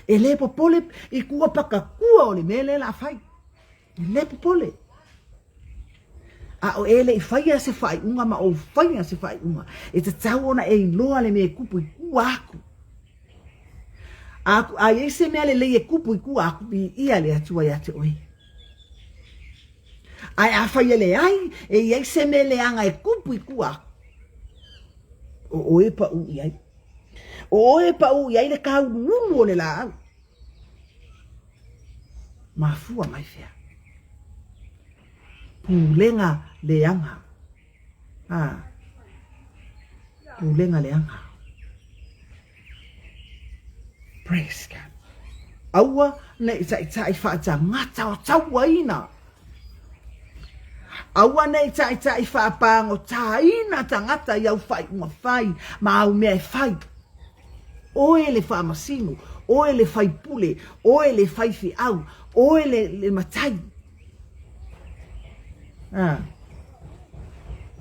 E le popole i tua pakatua o le mea lea la fai. E le popole. A o e le i faia se faaiuga ma ou faia se faaiuga, e tatau ona e iloa le mea e kupu i tua atu. A, a i ai se mea lelei e kupu i tua atu, viia le Atua ia te oe. Ae afai e leai, e i ai se mea leaga e kupu i tua atu, o oe e paʻū i ai. O oe e paʻū i ai le kāuluulu o le lāʻau. Mafua mai fea? Pulega leaga. A. Pulega leaga. Praise God. Aua ne i taʻitaʻi faatagata o tauaina. Aua ne i taʻitaʻi faapagotaina tagata i au faaiuga fai ma au mea e fai. Oe le faamasino, oe le faipule, oe le faifeau, oe le, le matai. A.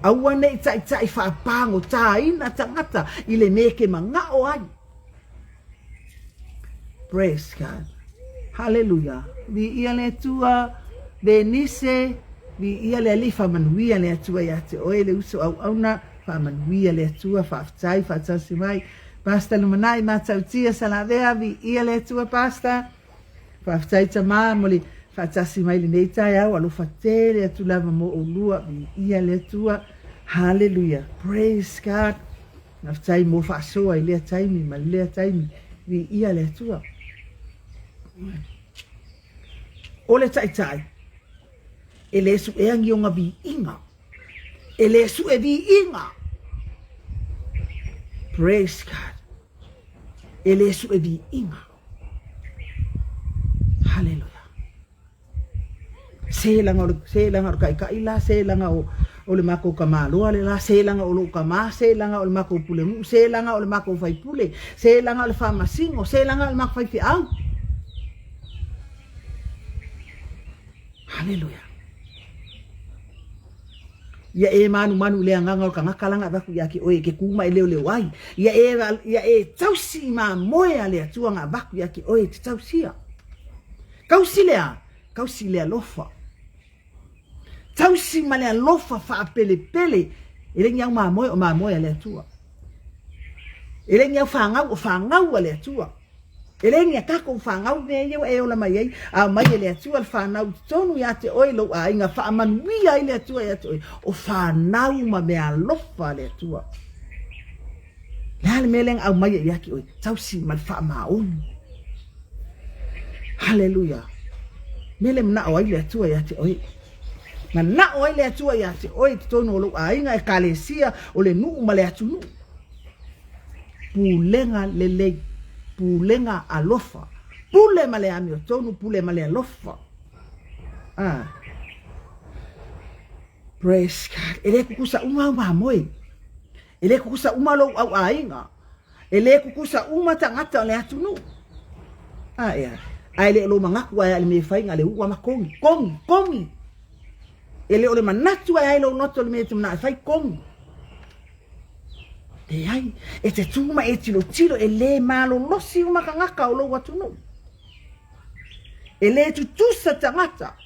Aua ne i taʻitaʻi faapagotaina tagata i le mea e ke manaʻo ai. Praise God. Haleluia. Viia le Atua, Venise, viia le Alii, faamanuia le Atua ia te oe le uso auauna, faamanuia le Atua, faafetai, faatasi mai. Pastor Lumanai, Matautia, Salavea, viia le Atua, Pastor. Faafetai tama mo le faatasi mai lenei taeao, alofa tele atu lava mo oulua, viia le Atua. Haleluia. Praise God. Faafetai mo faasoa i lea taimi ma lea taimi. Viia le Atua. O le taitai, e le suʻea ni ona viiga. E le suʻe viiga. Praise God. E le suʻe viiga. Hallelujah. Se laga o le, se laga o le kaʻikaʻi la, se laga o, o le makou kamāloa le la, se laga o lou kamā, se laga o le makou pulenuʻu, se laga o le makou faipule, se laga o le faamasino, se laga o le makou faifeau. Haleluia. Ia e manumanu i le agaga o le kanaka laga e avatu ia te oe e ke kū ma e leoleo ai. Ia e, ia e tausi i mamoe a le Atua na avatu ia te oe e te tausia. Tausi le a? Tausi le alofa. Tausi ma le alofa faapelepele. E le ni au mamoe o mamoe a le Atua. E le ni au fanau o fanau a le Atua. E le ni a takou fanau mea ia ua e ola mai ai, a aumai e le Atua le fanau i totonu ia te oe lou aiga, faamanuia ai le Atua ia te oe, o fanau ma mea alofa a le Atua. Le a le mea lea na aumaia ia te oe? Tausi ma le faamaoni. Haleluia. Mea le manao ai le Atua ia te oe. Manao ai le Atua ia te oe i totonu o lou aiga, ekalesia, o le nuu ma le atunuu. Pulega lelei, pulega alofa, pule ma le amiotonu, pule ma le alofa. Ah. Praise God. E le tutusa uma au mamoe. E le tutusa uma lou au aiga. E le tutusa uma tagata o le atunuu. A ea. Ae le o lou manatu ae a le mea e fai na le ua ma kogi, kogi, kogi. E le o le manatu ae ai lou loto le mea e te manao e fai, kogi. Leai, e te tū ma e tilotilo, e le malolosi uma tagata o lou atunuu. E le tutusa tagata.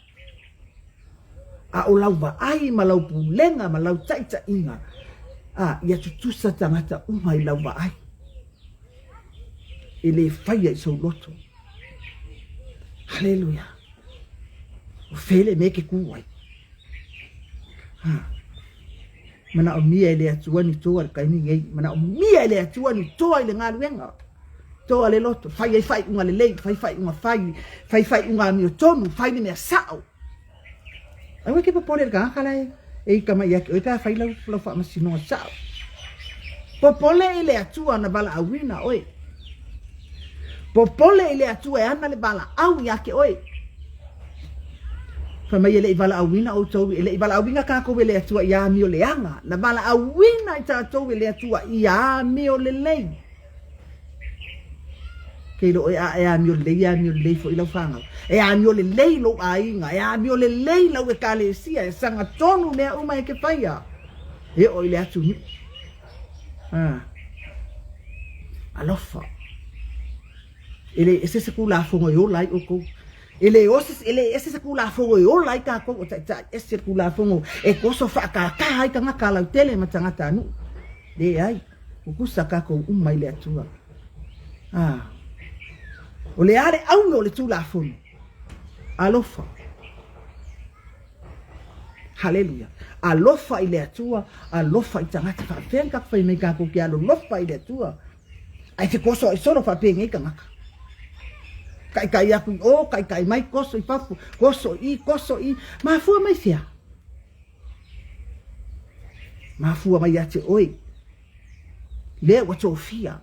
A o lau vaai ma lau pulega ma lau taʻitaʻiga, a ia tutusa tagata uma i lau vaai. E le faia i sou loto. Haleluia. O fea le mea e ke kū ai. Ha. Manaomia e le Atua ni toa i le taimi nei. Manaomia e le Atua ni toa i le galuega. Toa le loto, fai ai faaiuga lelei, fai faaiuga fai, fai faaiuga amiotonu, fai le mea sao. Aua e te popole i le tagata la e, e ita mai ia te oe pe a fai lau, lau faamasinoga sao. Popole i le Atua na valaauina oe. Popole i le Atua e ana le valaau ia te oe. Fai mai e le i valaauina outou, e le i valaauina tatou e le Atua ia amio leaga, na valaauina i tatou e le Atua ia amio lelei. Ke iloa oe a e amio lelei, e amio lelei foi lau fanau. E amio lelei lou aiga, e amio lelei lau ekalesia, e sagatonu mea uma e ke faia. E oo i le atunuu. Ah. Alofa. E le ese se Tulafono e ola ai outou. E le ose, e le ese se Tulafono e ola ai tatou o taitai. Ese le Tulafono e toso faakākā ai tagata lautele ma tagata nuu. Leai, tutusa tatou uma i le Atua. Ah. O le a le auga o le Tulafono? Alofa. Haleluia. Alofa i le Atua, alofa i tagata. Faapefea ona tatou fai mai tatou te alolofa i le Atua? Ae fekoso ai solo faapenei tagata. Kaikai aku i o, kaikai mai, koso i fafo, koso i, koso i. Mafua mai fea? Mafua mai ia te oe lea ua tofia.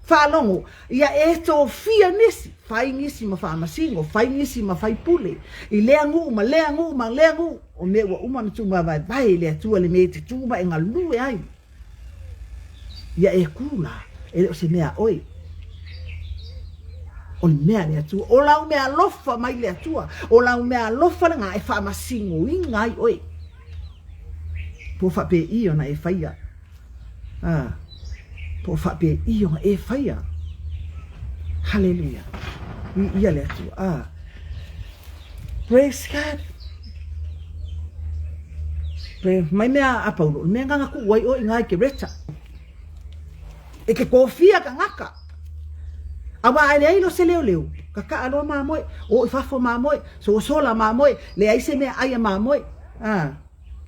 Faalogo, ia e tofia nisi, fai nisi ma faamasino, fai nisi ma faipule, i lea nuu ma lea nuu ma lea nuu, o mea ua uma ona tuumavaevae e le Atua le mea e te tu ma e galue ai. Ia e kū la, e le o se mea a oe. O le mea a le Atua. O lau mea alofa mai le Atua. O lau mea alofa lena e faamasinoina ai oe. Po o faapei ona e faia. A, po o faapei ona e faia. Haleluia. Viia le Atua. A. Praise God. Praise. Mai mea a Paulo, le mea nganga ku ai o i ngai ke reta. E ke kofia ka ngaka. Aua a leai lo se leo leo, ka kaa loa mamoe, o i fafo mamoe, sosola mamoe, leai se mea ai a mamoe. A,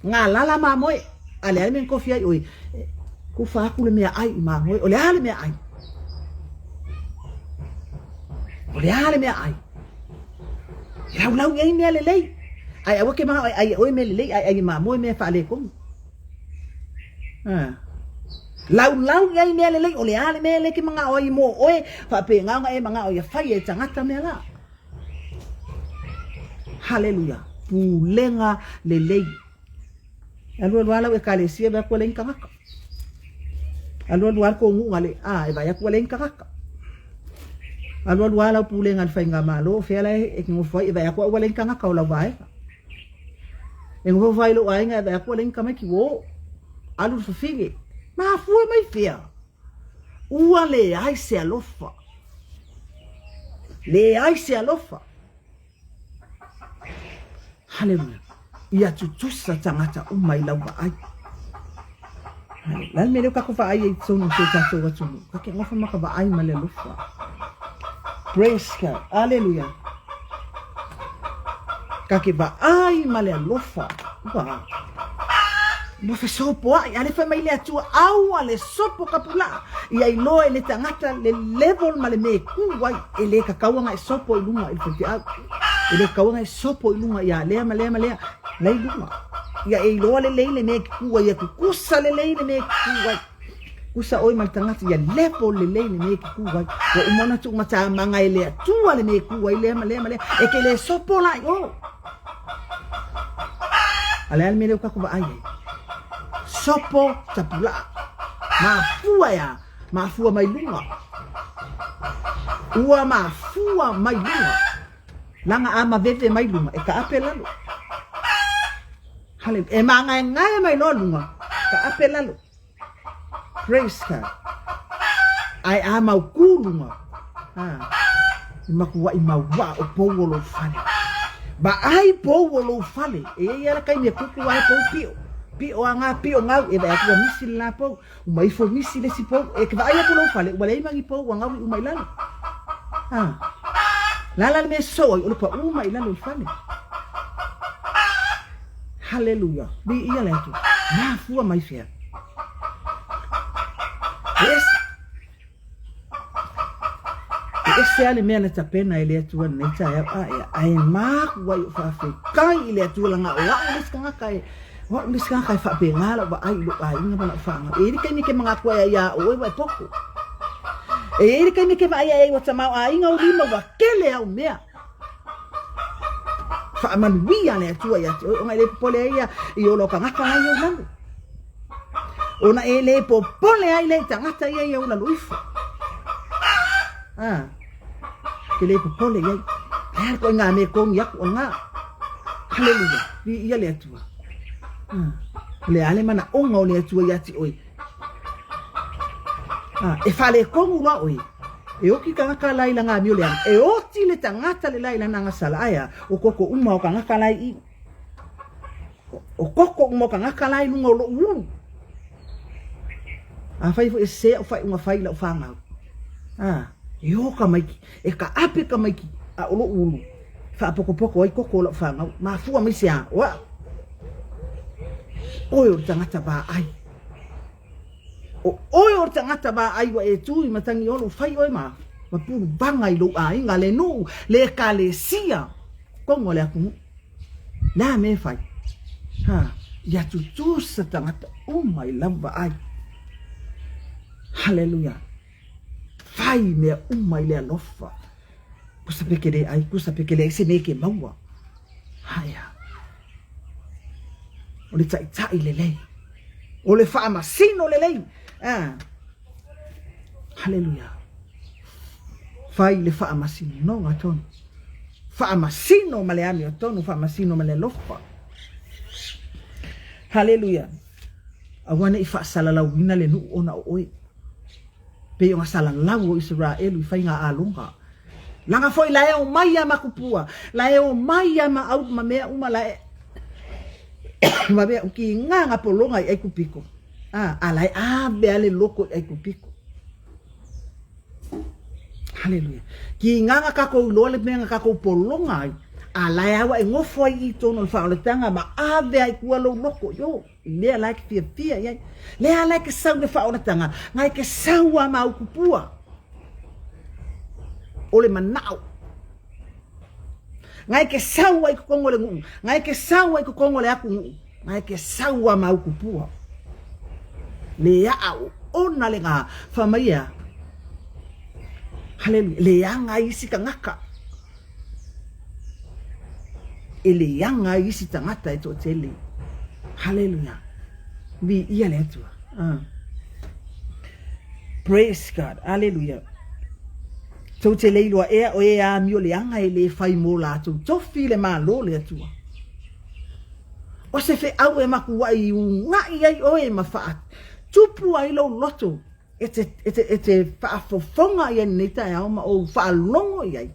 ngalala mamoe, a leai mea kofi ai oi. Kufa aku le mea ai i mamoe, o le a le mea ai? O le a le mea ai? E laulau i ai mea lelei. Ae aua ke manao e ai e oe mea lelei, ae ai e mamoe mea faaletonu. Ah. Laulau i ai mea lelei, o le a le mea lea ke manao ai mo oe, faapena ona e manao ia fai e tagata mea la. Haleluia. Pulega lelei. E alu alu lava lau ekalesia vae atu ua leai ni tagata. Alu alu lava le tou nuu na le, a, e vaai atu ua leai ni tagata. Alu alu lava lau pulega i le faigamalo, o fea la e te nofo ai, e vaai atu ua leai ni tagata o lau vaega. E nofo ai lou aiga e vaai atu ua leai ni tamaiti ua o. Alu le fafine. Mafua mai fea? Ua leai se alofa. Leai se alofa. Haleluia. Ia tutusa tagata uma i lau vaai. Haleluia. Le mea lea o tatou vaai ai i totonu o si o tatou atunuu. Ka ke ngofa ma ka vaai ma le alofa. Praise God. Haleluia. Ka ke vaai ma le alofa. Ua. Ua fesopoai, a le fai mai le Atua, aua le sopo kapula'a, ia iloa e le tagata le level ma le mea e kū ai, e le tatau ona e sopo i luga i le faifeau, e le tatau ona e sopo i luga ia lea ma lea ma lea, la i luga. Ia e iloa lelei le mea e te kū ai, ia tutusa lelei le mea e te kū ai. Tusa ʻoe ma le tagata, ia level lelei le mea e te kū ai. Ua uma ona tuumatamaga e le Atua le mea e kū ai lea ma lea ma lea, e te le sopo la i o. A le a le mea lea ua tatou vaai ai? Sopo tapulaa. Mafua e a? Mafua mai luga. Ua mafua mai luga. Laga a maveve mai luga, e taape lalo. Haleluia. E māgaegae mai loa luga, taape lalo. Praise God. Ae a mau kū luga, a, e matuaʻi mauaʻa o pou o lou fale. Vaai pou o lou fale. E iai a le taimi e kuku ai pou pio. Pio a ngā pio ngau, e vaai atu ua misi le la pou. Uma ifo misi le isi pou. E ke vaai atu lou fale, ua leai ma ni pou ua gaui uma i lalo. A, lala le mea e sosoo ai, o le paʻū mai i lalo i le fale. Haleluia! Viia le Atua! Mafua mai fea? E ese, e ese lava le mea na tapena e le Atua lenei taeao ae, ae maku ai o faafetai i le Atua laga o a'u le isi tagata e, o a'u le isi tagata e faapena lau vaai i lou aiga ma lau fanau. E i ai le taimi e te manatu ai ia oe ua e poto. E i ai le taimi e te vaai ai ua tamaoaiga ou lima ua tele au mea. Faamanuia le Atua ia te oe, ona e le popole ai ia i ola o tagata la i ou lalo. Ona e le popole ai lea i tagata ia i ou lalo ifo. Ah, ke le popole i ai. Le a koe ngā me kongi aku o ngā. Haleluia, viia le Atua. Ah, le a le manaʻoga o le Atua ia te oe. Ah, e faaletonu loa oe. E oti tagata la i lana amio leaga. E oti le tagata le la i lana agasala. Ae a, o koko uma o tagata la i i. O koko uma o tagata la i luga o loʻu ulu. Afai foi e sese aʻu faaiuga fai i lau fanau. Ah, e o tamaiti, e taape tamaiti a o loʻu ulu e faapokopoko ai koko o lau fanau. Mafua mai se a, o aʻu. Oe o le tagata vaai. O oe o le tagata vaai ua e tu i Matagiolo, fai oe ma ma puluvaga i lou aiga, le nuu, le ekalesia, tonu o le atunuu. Le a mea e fai? Ha. Ia tutusa tagata uma i lau vaai. Haleluia. Fai mea uma i le alofa. Kusa pe ke le ai, kusa pe ke leai se mea e ke maua. Aea. O le taitai lelei. O le faamasino lelei. Ah. Haleluia. Fai le faamasinoga tonu. Faamasino ma le amiotonu, faamasino ma le alofa. Haleluia. Aua ne i faasalalauina le nuu ona o oe. Pei ona salalau o Isaraelu i faiga aloga. Laga foi la e omai ia makupua, la e omai ia ma au ma mea uma la e ma mea ki ngā pologa i Aikupiko. A, a la e ave a le loko i Aikupiko. Haleluia. Ki ngā kākou iloa le mea ngā kākou pologa ai, a la e aua e ngofo ai i tonu o le whaoletanga ma ave ai kua lou loko i o. I lea la e ke fiafia i ai. Lea la e ke sau le whaoletanga, nga e ke sau a mau kupua. O le manao. Nga e ke sau ai kokongo le nguu. Nga e ke sau ai kokongo le aku nguu. Nga e ke sau a mau kupua. Le aa o ona le ngā. Wha mai ea. Haleluia. Le anga isi kangaka. E leaga ai isi tagata e toatele. Haleluia. Viia le Atua. Ah. Praise God. Haleluia. Tou te le iloa ea o e amio leaga e le fai mo latou tofi le Malo le Atua. O se feau e makuaʻi ugaʻi ai oe ma faatupu ai lou loto e te, e te, e te faafofoga i ai lenei taeao ma ou faalogo i ai.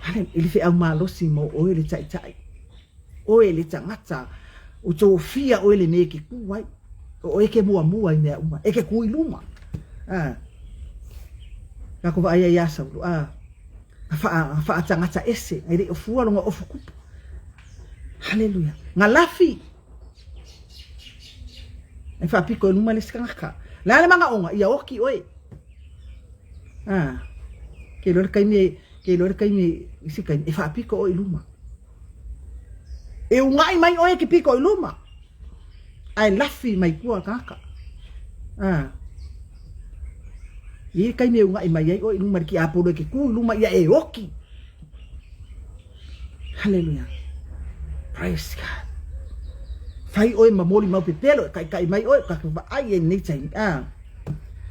Hale, i le feau malosi mo oe le taitai, oe le tagata, o tofia oe le mea e ke kū ai. O oe ke muamua i mea uma, e ke kū i luma. Ah. Ka ko vaai ai ia Saulo, ah. Nga wha, nga whaatangata ese, ngai rei o fua longa ofu kupu. Haleluia. Nga lafi, E whaapiko e luma le isi tagata. Le a le manaoga, ia oki oe. Ah, ke iloa le taimi e, ke iloa le taimi e, isi taimi, e whaapiko oe i luma. E ugaʻi mai oe ke piko i luma. Ae lafi mai kua tagata. Ah. I le taimi e ugaʻi mai ai oe i luma le kiapolo e ke kū i luma ia e oki. Haleluia. Praise God. Fai oe ma moli mau pepelo e kaikai mai oe ka vaai e nei taimi. Ah.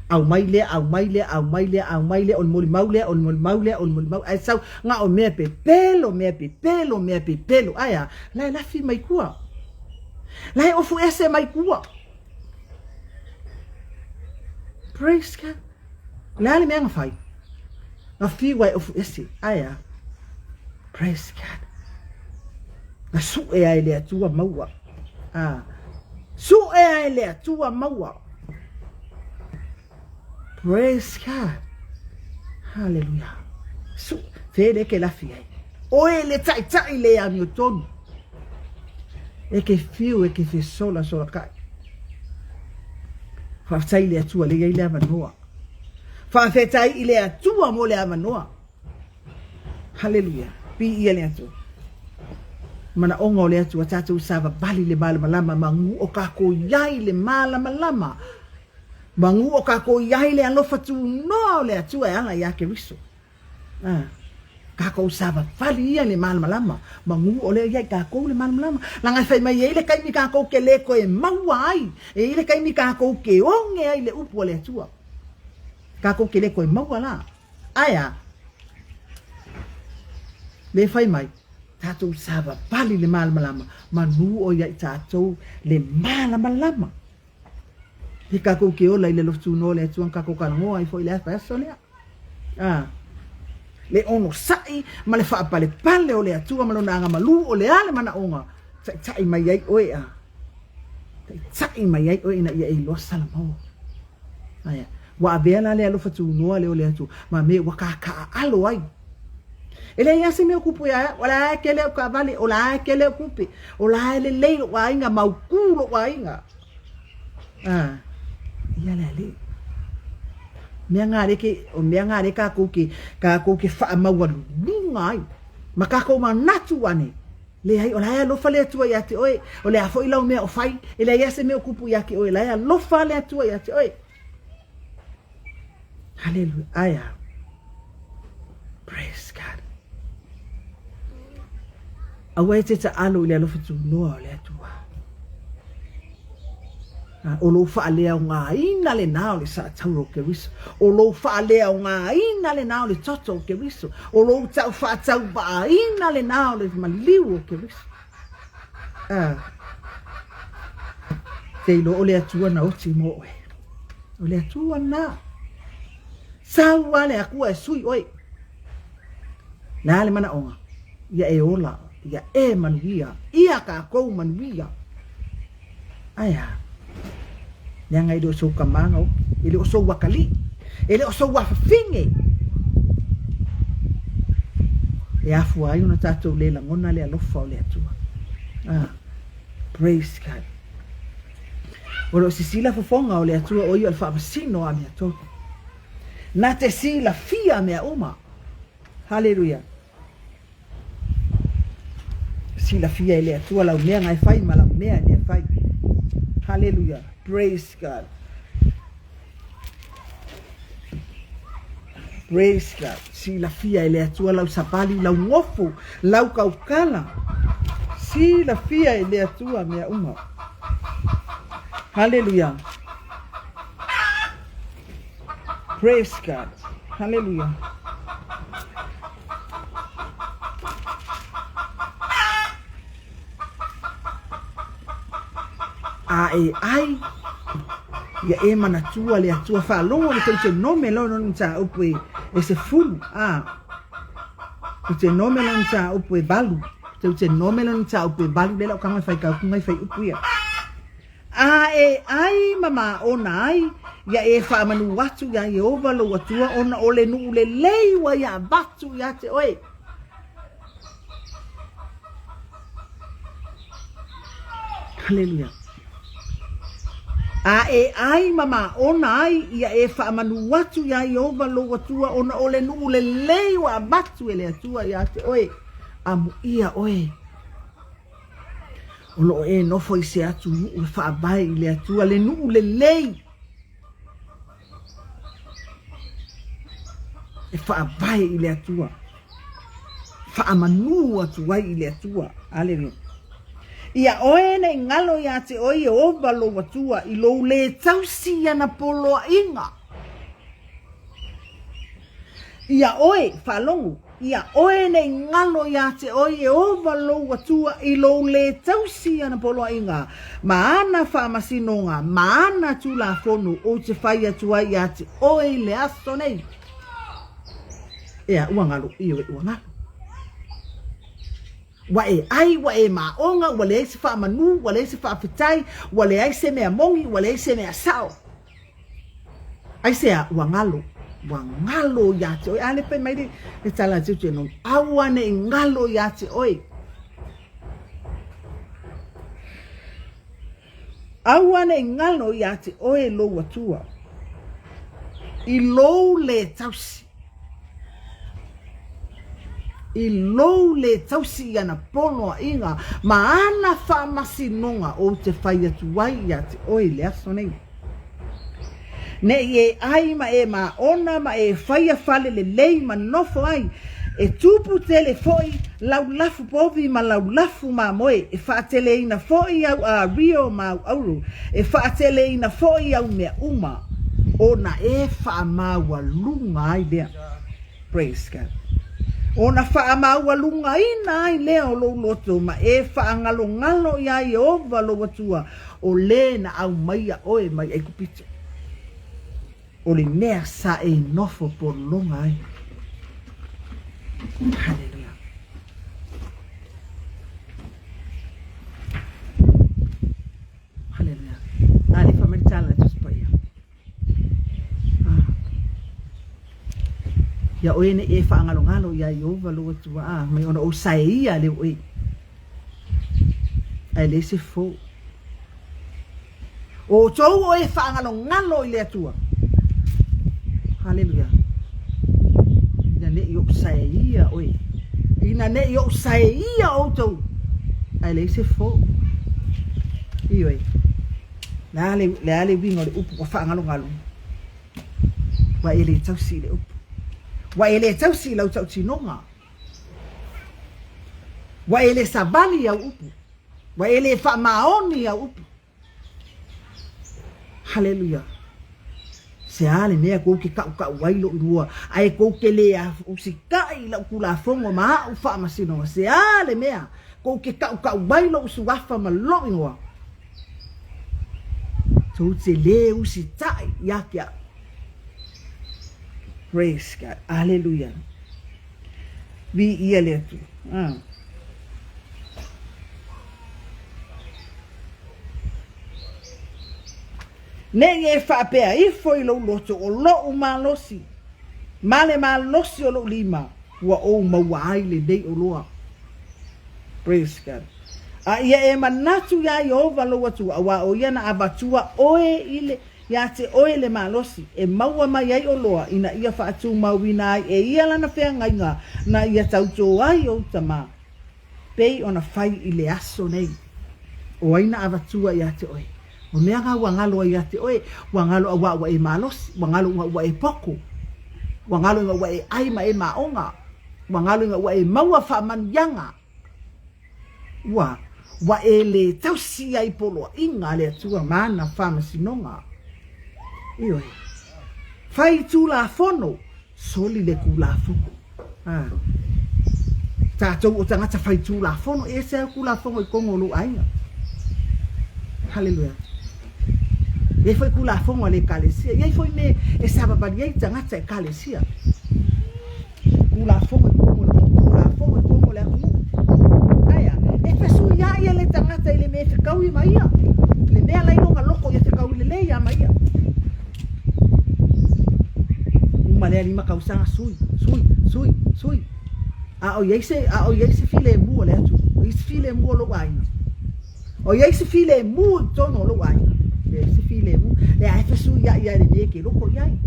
Au mai lea, au mai lea, au mai lea, au mai lea, o le moli mau lea, o le moli mau lea, o le moli mau. Ae sau, nga o mea pepelo, mea pepelo, mea pepelo. Ae a, la e lafi mai kua. La e ofu ese mai kua. Praise God. Le a le mea nga fai? Nga fiu ai ofu ese. Ae a. Praise God. Nga suʻe ai le Atua maua. Ah. Suʻe ai le Atua maua. Praise God. Hallelujah. Su, fe le ke lafi ai. Oe le taitai le amiotonu. E ke fiu e ke fesola sola kai. Faafetai i le Atua lea e i ai le avanoa. Faafetai i le Atua mo le avanoa. Haleluia. Piia le Atua. Manaoga o le Atua, tatou savavali le malamalama, magu o kākou i ai le malamalama. Magu o kākou i ai le alofa tunoa o le Atua e ala iā Keriso. A, kākou savavali ia le malamalama, magu ʻole ia i kākou le malamalama. Leaga e fai mai e i ai le kaimi kākou ke lē koe maua ai, e i ai le kaimi kākou ke oge ai le upu a le Atua. Kākou ke lē koe maua lā. Ae a? Le fai mai, tātou savavali le malamalama, manu ʻo ia i tātou le malamalama. He kākou ke ola i le alofa tūnoa o le Atua, kākou kalagoa ai foi i le aso lea. A, le onosai ma le faapalepale o le Atua ma lona agamalu o le a le manaoga, taitai mai ai oe a, taitai mai ai oe ina ia e iloa Salamao. Aia, ua avea la le alofa tūnoa lea o le Atua, ma me ua kākaaʻalo ai. E leai lava se mea o kupu iā au, o la e kele au kaʻawale, o la e kele au kupe, o la e lelei loʻu aiga, maukū loʻu aiga. A, ia le alii. Mea ngā reke, o mea ngā re kākou ke, kākou ke whaamaualuluga ai. Ma kākou manatu ane. Leai, o la e alofa le Atua ia te oe. O le a foi lau mea o fai, e leai lava se mea o kupu ia te oe, o la e alofa le Atua ia te oe. Haleluia. Ae a? Praise God. Aua e te taalo i le alofa tunoa o le Atua. O lou faaleaogaina lenā o le saataura o Keriso. O lou faaleaogaina lenā o le toto o Keriso. O lou tau faatauvaaina lenā o le maliu o Keriso. Ah. Te iloa o le Atua na oti mo oe. O le Atua na. Sau a le Atua e sui oe. Le a le manaoga? Ia e ola, ia e manuia, ia kākou manuia. Ae a? Leaga e le o sou tama na oki, e le o sou atalii, e le o sou afafine. E afua ai ona tātou le lagona le alofa o le Atua. Ah, praise God. O lo o sisila fofoga o le Atua o ia o le faamasino a mea tonu. Na te silafia mea uma. Haleluia. Silafia e le Atua lau mea na e fai ma lau mea e le fai. Haleluia. Praise God. Praise God. Silafia e le Atua lau savali, lau gofu, lau kaukala. Silafia e le Atua mea uma. Haleluia. Praise God. Hallelujah. A e ai, ia e manatua le Atua faalogo le Teutenome lona mataupu e 10, a Teutenome lona mataupu e 8, Teutenome lona mataupu e 8, lea la o kanga e fai kaukunga i fai upu ia. A e ʻai ma māʻona ai, ia e faamanu atu iā Iēhova lou Atua ona o le nuʻu lelei ua ia avatu iā te ʻoe. Haleluia. A e ʻai ma māʻona ai, ia e faamanu atu iā Iēhova lou Atua ona o le nuʻu lelei ua avatu e le Atua iā te ʻoe. Amuia ʻoe. O lo o e nofo i se atunuu e faavae i le Atua, le nuu lelei e faavae i le Atua, faamanū atu ai i le Atua. Aleluia. Ia oe nei galo iā te oe Iehova lou Atua i lou lē tausi i ana poloaiga. Ia oe, faalogo, ia oe nei galo iā te oe Iehova lou Atua i lou lē tausi i ana poloaiga, ma ana faamasinoga, ma ana Tulafono ou te fai atu ai iā te oe i le aso nei. Ea, ua galo, ioe, ua galo. Ua e ai, ua e māʻoga, ua leai se faamanū, ua leai se faafetai, ua leai se mea moni, ua leai se mea sao. Aisea, ua galo, ua galo iā te oe. A le fai mai le, le tala a Deuteronomy, aua ne i galo iā te oe. Aua ne i galo iā te oe lou Atua, i lou lē tausi, i lou lē tausi i ana poloaiga ma ana faamasinoga ou te fai atu ai iā te oe i le aso nei. Ne i e ʻai ma e māʻona ma e faia fale lelei ma nofo ai, e tupu tele foʻi lau lafu povi ma lau lafu mamoe, e faateleina foʻi au ʻārio ma au ʻauro, e faateleina foʻi au mea uma, ona e faamaualuga ai lea. Praise God. Ona faamaualugaina ai lea o lou loto ma e faagalogalo iā Iēhova lou Atua, O lē na aumaia ʻoe mai ʻAigupita, o le mea sa e nofo pologa ai. Haleluia. Haleluia. A le fa mai le tala Tusi Paia. Ia oe nei e faagalogalo iā Iehova lou Atua, a mai ona ou sae ia le oe. Ae leai se fou. O outou o e faagalogalo i le Atua. Haleluia. Ina ne i ou sae ia oe. Ina ne i ou sae ia outou. Ae leai se fofo. Ioe. Le a le, le a le uiga o le upu ua faagalogalu? Ua e le tausi i le upu. Ua e le tausi i lau tautinoga. Ua e le savali i au upu. Ua e le faamaoni i au upu. Haleluia! Se a le mea kou te kaʻukaʻu ai loʻu igoa, ae kou te le usitai i lau Tulafono ma aʻu faamasinoga? Se a le mea kou te kaʻukaʻu ai loʻu suafa ma loʻu igoa? Tou te le usitai ia te aʻu. Praise God. Aleluia. Viia le Atua. Ah. Nei e faapea ifo i lou loto, o loʻu malosi, ma le malosi o loʻu lima, ua ou maua ai lenei oloa. Praise God. A ia e manatu iā Ieova lou Atua, auā ʻo ia na avatua ʻoe i le, iā te ʻoe le malosi, e maua mai ai oloa, ina ia faatūmauina ai e ia lana feagaiga, na ia tautō ai ou tama. Pei ona fai i le aso nei. O ai na avatua iā te oe? O mea nga ua ngalo ai iā te oe, ua ngalo auā ua e malosi, ua ngalo ina ua e poko, ua ngalo ina ua e ai ma e maonga, ua ngalo ina ua e maua faamanuiaga, ua, ua e le tausi ai poloaiga a le Atua ma ana faamasinoga. Ioe. Fai Tulafono, Soli le Tulafono. A. Tatou o tagata fai Tulafono, e ese lava Tulafono i totonu o lou aiga. Haleluia. E i ai foi Tulafono a le Ekalesia, e i ai foi mea e savavali ai tagata Ekalesia. Tulafono i totonu o le motu, Tulafono i totonu o le atunuu. Ae a? E fesuiai e le tagata i le mea e fekaui ma ia, le mea la i lona loko ia fekaui lelei lava ma ia. Uma lea lima tausaga sui, sui, sui, sui. A o i ai se, a o i ai se filemu o le atunuu, o i ai se filemu o lou aiga. O i ai se filemu i totonu o lou aiga. Leai se filemu. Lea e fesuiai lava i le mea e te loko i ai.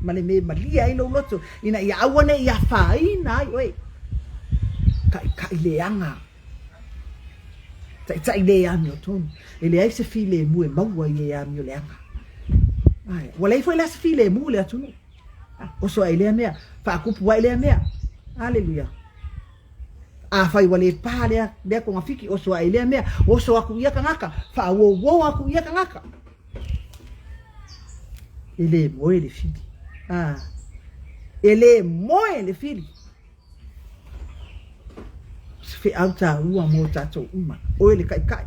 Ma le mea e malie ai lou loto, ina ia aua ne i afaina ai oe. Taitai leaga. Taitai le amiotonu. E leai se filemu e maua i e amio leaga. Ae, ua leai foi la se filemu i le atunuu. Oso ae i lea mea, faatupu ae lea mea. Aleluia. Afai ua le pa lea, lea togafiti, oso ae i lea mea, oso atu ia tagata, faauouo atu ia tagata. E le moe le fili. Ah. E le moe le fili. O se feau taua mo tatou uma. Oe le Taitai,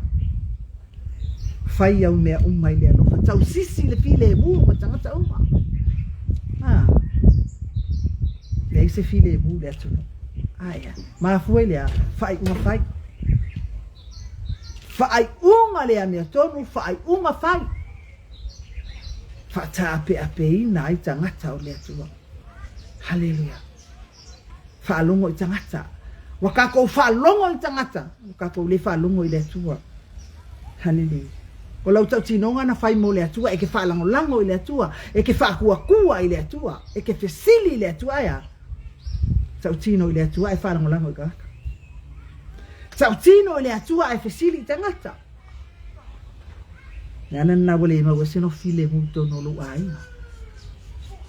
fai au mea uma i le alofa, tausisi le filemu ma tagata uma. A, leai se filemu i le atunuu. Ae a, mafua i le a? Faaiuga fai. Faaiuga le amiotonu, faaiuga fai. Faataapeapeina ai tagata o le Atua. Haleluia. Faalogo i tagata. Ua tatou faalogo i tagata, ua tatou le faalogo i le Atua. Haleluia. O lau tautinoga na fai mo le Atua, e te faalagolago i le Atua, e te faatuatua i le Atua, e te fesili i le Atua, ae a? Tautino i le Atua ae faalagolago i tagata. Tautino i le Atua ae fesili i tagata. Le ala lena ua le maua ai se filemu i totonu o lou aiga,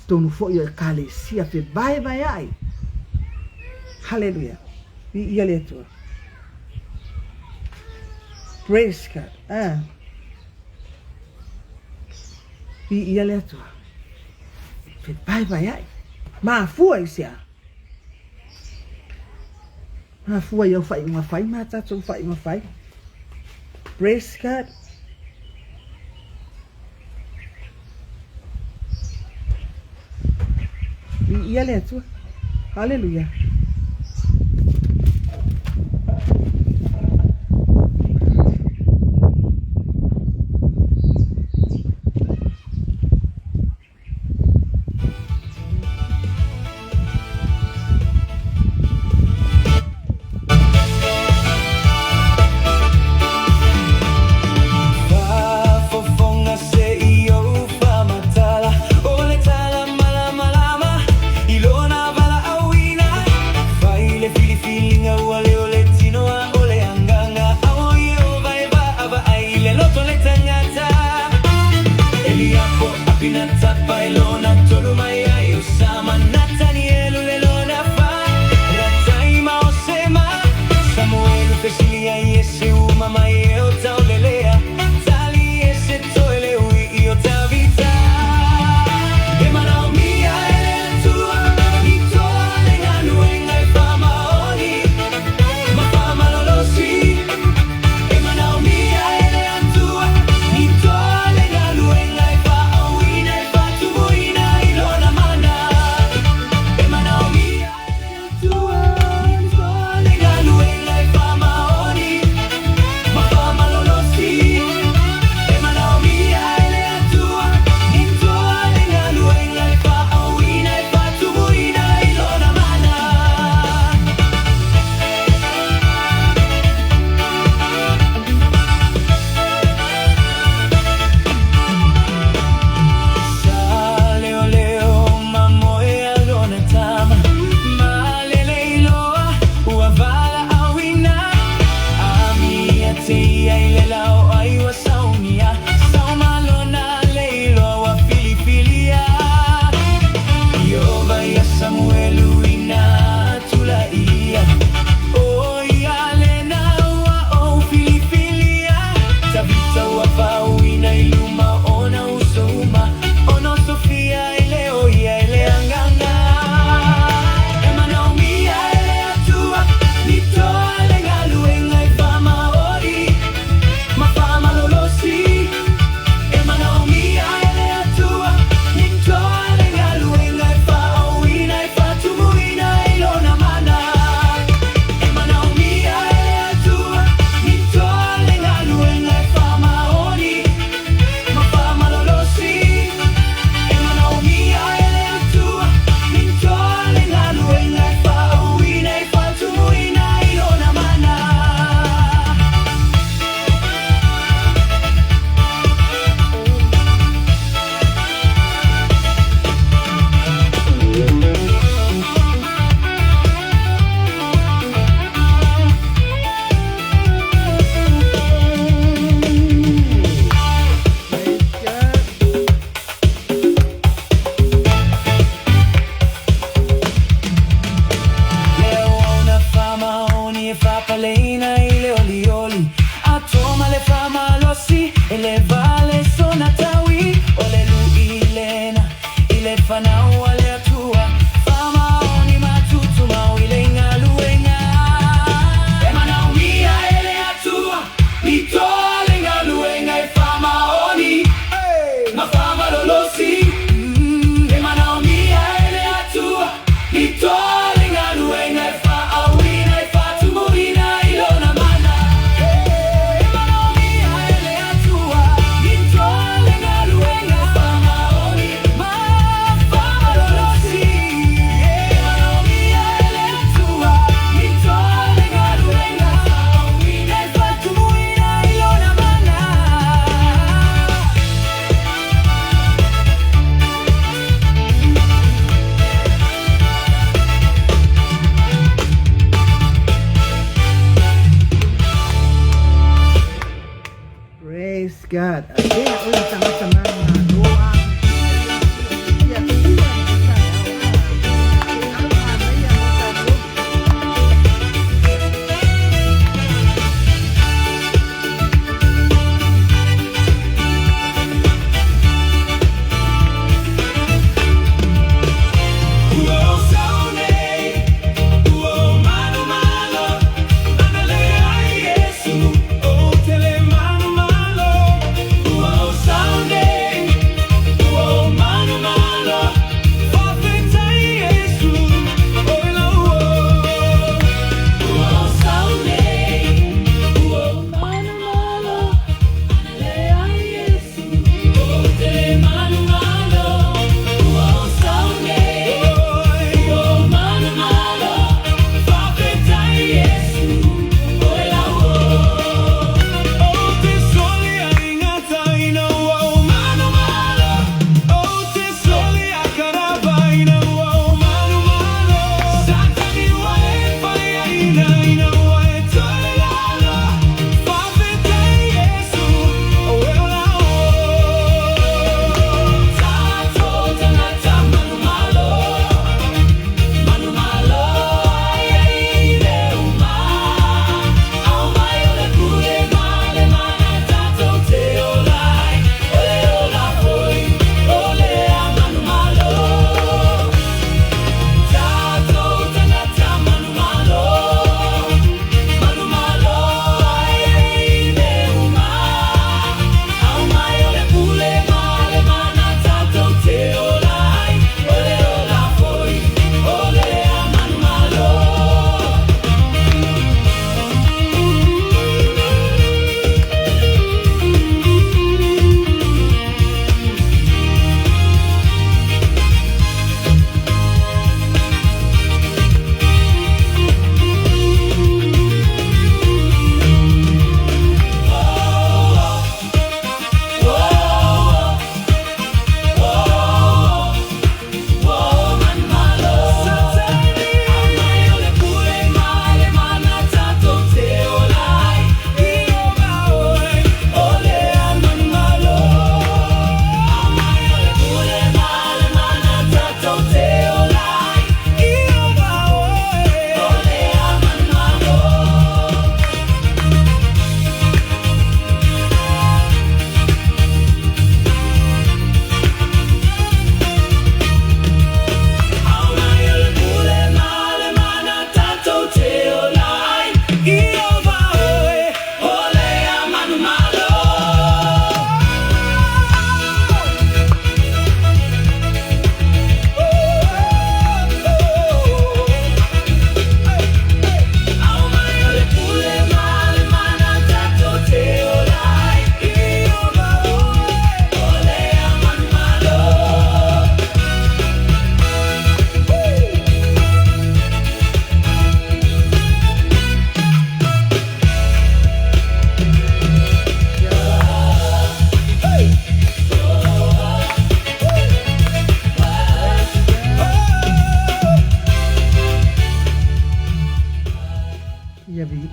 totonu foi o Ekalesia fevaevaeaʻi. Haleluia. Viia le Atua. Praise God. Ah. Viia le Atua. Fevaevaeaʻi. Mafua i se a? Mafua i au faaiuga fai ma tatou faaiuga fai. Praise God. Viia le Atua. Haleluia. Faafofoga se i ou faamatala, o le tala malamalama i lona valaauina. lona tolu mai ai o Sama Natanielu le lona fa Ratai ma o sema Samuelu fesilia Iese uma mai e o taulelea Tali ese toele ui i o Tavita E manaomia e le Atua Ni toa le galuega e faamaoni Ma faamalolosi E manaomia e le Atua Ni toa le galuega e faaauina e faatumuina i lona mana.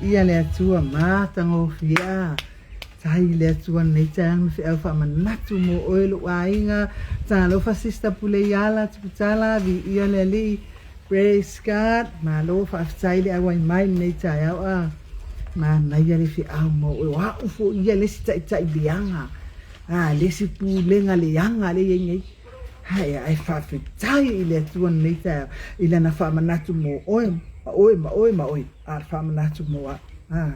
Viia le Atua matagofie a. Tai le Atua nei taeao ma feau faamanatu mo oe lou aiga. Talofa Sister Puleiala Tuputala, viia le Alii. Praise God. Malo faafetai le auai mai lenei taeao a. Manaia le feau mo oe. O au foi ia le isi taitai leaga. A, le isi pulega leaga lea e i ai nei. Hai, ae faafetai i le Atua lenei taeao i lana faamanatu mo oe, ma oe, ma oe, ma oe, a le faamanatu mo au. A.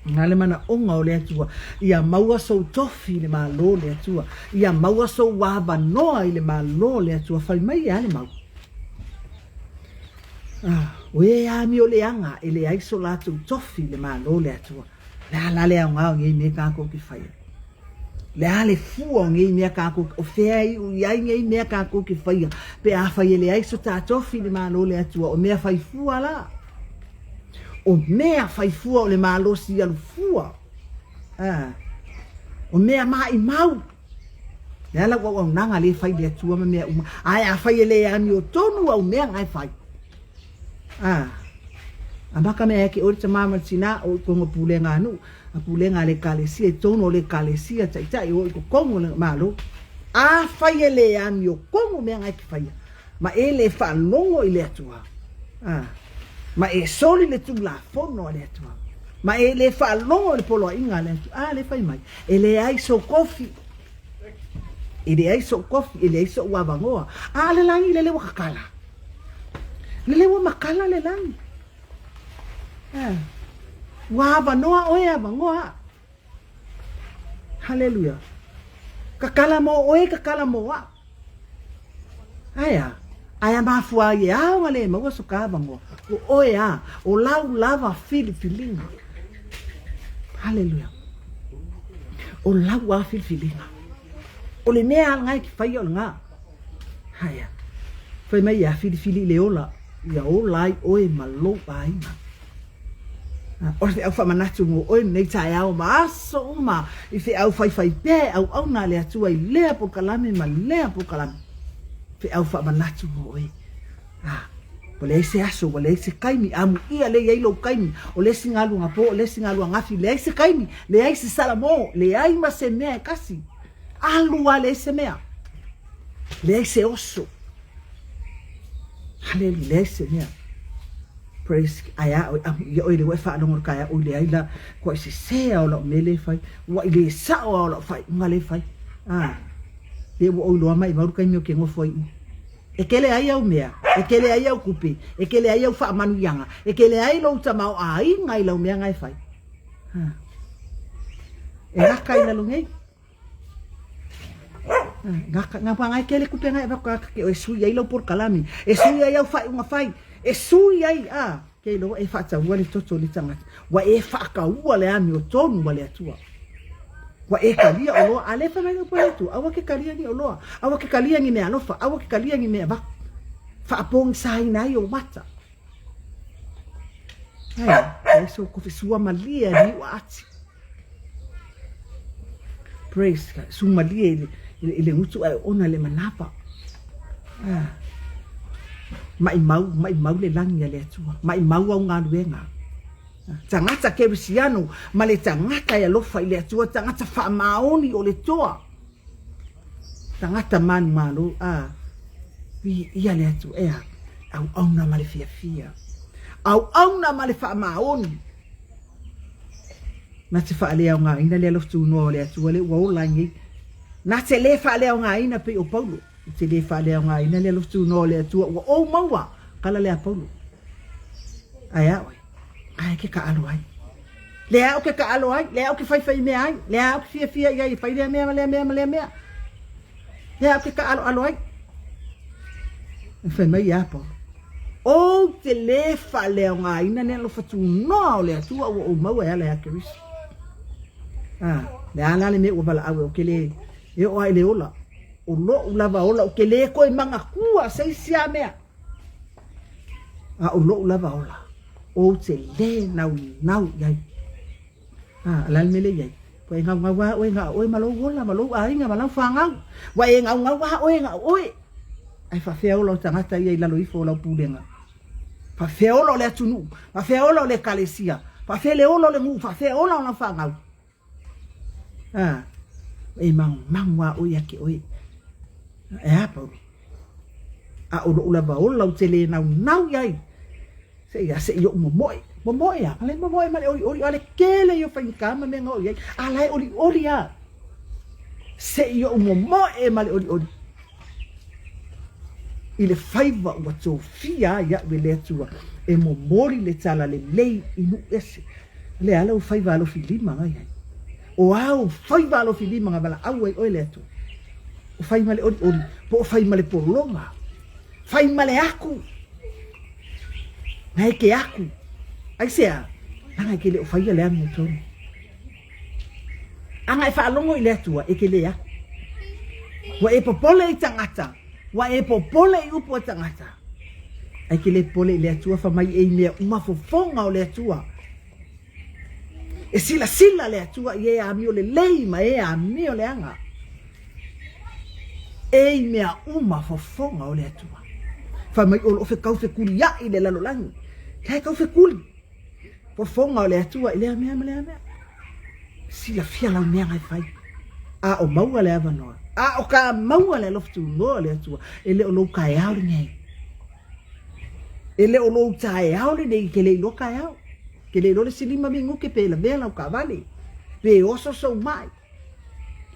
Na le manaoga o le Atua, ia maua sou tofi i le Malo o le Atua, ia maua sou avanoa i le Malo o le Atua, fai mai e a le mau. A, o e amioleaga e leai so latou tofi i le Malo o le Atua. Le a la le aoga o nei mea kākou ke faia? Le a le fua o nei mea kākou, o fea e iu i ai nei mea kākou ke faia? Pe afai e leai so tā tofi i le Malo o le Atua, o mea fai fua la. O mea fai fua o le malosi alu fua. A, o mea maʻimau. Le a lau auaunaga lea e fai i le Atua ma mea uma. Ae afai e le amiotonu au mea na e fai. A, amata mea ia te oe le tamā ma le tinā, o i totonu o pulega a nuu, a pulega a le Ekalesia, i totonu o le Ekalesia taitai, o i totonu o le Malo. Afai e le amiotonu mea na e te faia, ma e le faalogo i le Atua, a, ma e soli le Tulafono a le Atua, ma e le faalogo i le poloaiga a le Atua, a lea e fai mai, e leai sou kofi, e leai sou kofi, e leai sou avanoa. A le lagi lele ua kakala. Lele ua makala le lagi. A, ua avanoa oe avanoa au. Haleluia. Kakala mo oe, kakala mo au. Ae a? Ae a mafua ai e ao a le maua so ka avanoa, o oe a, o lau lava filifiliga. Haleluia. O lau a filifiliga. O le mea a lena e te faia o lena. Ae a? Fai mai ia filifili i le ola, ia ola ai oe ma lou aiga. O le feau faamanatu mo oe lenei taeao ma aso uma i feau faifai pea e auauna a le Atua i lea polokalame ma lea polokalame. Feau faamanatu mo oe. A, ua leai se aso, ua leai se taimi, amuia lea i ai lou taimi, o le isi galuega po, o le isi galuega afi, leai se taimi, leai se salamo, leai ma se mea e kasi. Alu lava leai se mea. Leai se oso. Haleluia, leai se mea. Praise, ae a oe, amuia oe le ua e faalogo i le taeao, oi leai la, kua i sesē a o lau mea lea e fai, ua i le sao a o lau faaiuga lea e fai. A, pe ua oi loa maimau le taimi ou te nofo ai i i. E kele ai au mea, e kele ai au kupe, e kele ai au faamanuiaga, e kele ai lou tamaoaiga i lau mea na e fai. A, e aka i lalo nei. Ngā, ngā whāngai kele kupe ngai waka ke o e sui ai lau polokalame, e sui ai au faaiuga fai, e sui ai, a, kei loa e faataua le toto o le tagata, ua e faakaua le amiotonu a le Atua. Ua e kalia oloa, a le fai mai le upu a le Atua, aua ke kalia ni oloa, aua ke kalia ni mea alofa, aua ke kalia ni mea vaka, faapogisaina ai ou mata. Ai, e so kofi sua malie a niu ati. Praise God. Su malie i le, i le gutu ae ona le manava. Ah. Mai mau, mai mau le lagi a le Atua. Mai mau au galuega. Ah. Tagata kerisiano ma le tagata e alofa i le Atua, tagata faamaoni o le toa. Tagata manumalo, ah. Viia le Atua, ea. Auauna ma le fiafia. Auauna ma le faamaoni. Na te faaleaogaina le alofa tunoa o le Atua lea ua ola ai nei. Na te le faaleaogaina pei o Paulo. Na te le faaleaogaina le alofa tunoa o le Atua ua ou maua, kala lea a Paulo. Ae a oe? Ae ke kaalo ai. Lea au ke kaalo ai, lea au ke faifai mea ai, lea au ke fiafia i ai e fai lea mea ma lea mea ma lea mea. Lea au ke kaaloalo ai. E fai mai ia Paulo. Ou te lē faaleaogaina le alofa tunoa o le Atua ua ou maua e ala ia Keriso. A, le a la le mea ua valaau ai, ou te lē e oo lava i le ola, o loʻu lava ola, ou te lē toe manatua se isi lava mea, a o loʻu lava ola, ou te lē naunau i ai. A, o le a le mea lea i ai? Ua e gaugau lava oe na o oe ma lou ola ma lou aiga ma lau fanau. Ua e gaugau lava oe na o oe. Ae faafefea ola o tagata ia i lalo ifo o lau pulega? Faafefea ola o le atunuu, faafefea ola o le ekalesia, faafefea le ola o le nuu, faafefea ola o lau fanau. A, e magumagu lava oe ia te oe. E a Paulo? A o lou lava ola ou te le naunau i ai. Se i a, se i ou momoe. Momoe a, le momoe ma le olioli, a le kele ia o faigata ma mea na oo i ai. A la e olioli lava. Se i ou momoe ma le olioli. I le faiva ua tofia ai au e le Atua e momoli le tala lelei i nuu ese. O le a lau faiva alofi lima na i ai? O a ou faiva alofi lima na valaau ai oe le Atua? O fai ma le olioli, po o fai ma le pologa, fai ma le aku, na e ke aku. Aisea? Leaga e te le o faia le amiotonu. Ana e faalogo i le Atua, e te le aku. Ua e popole i tagata, ua e popole i upu a tagata. Ae e te le popole i le Atua, fai mai e i mea uma fofoga o le Atua. E silasila le Atua i e amio lelei ma e amio leaga. E i mea uma fofoga o le Atua. Fai mai o lo o fekau fekuliaʻi le lalolagi. La e kau fekuli. Fofoga o le Atua i lea mea ma lea mea. Silafia lau mea e fai. A o maua le avanoa. A o ka maua le alofa tunoa o le Atua. E le o lou taeao lenei. E le o lou taeao lenei e te le iloa taeao. E te le iloa le isi 5 minute pe lavea lau taavale. Pe oso sou mai.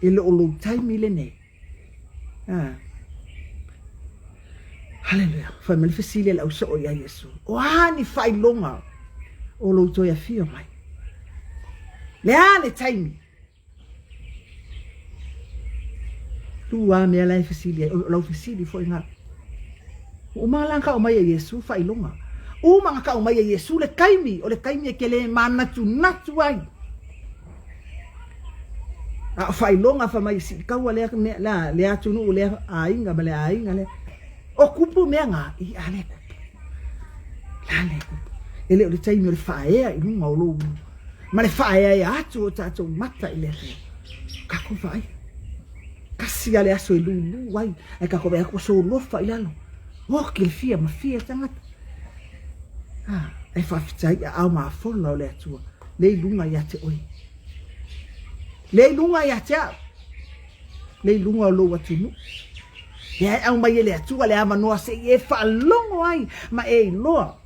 E le o lou taimi lenei. Ah. Haleluia. Fai mai le fesili a le ausoo ia Iesu. O a ni faailoga o lou toe afio mai? Le a le taimi? Lua mea la e fesili ai. O lau fesili foi ngā. Uma la ka o mai e Iesu faailoga. Uma nga ka o mai e Iesu le taimi, o le taimi e ke le manatunatu ai. A o faailoga fai mai sii kaua lea mea la lea atunuu lea aiga ma le aiga lea. O kupu mea ngā, i a le kupu. La le kupu. E le o le taimi o le faaea i luga o lou ma le faaeaea atu o tatou mata i le Atua. Kākou vaai. Kasi a le aso e lūlū ai, ai kākou vaai atu ua solofa i lalo. Oki le fia ma fia tagata. Ah, e faafetai i aao mafola o le Atua, le i luga ia te oe. Le i luga ia te au. Le i luga o lou atunuu. Lea e aumai e le Atua le avanoa se i e faalogo ai ma e iloa.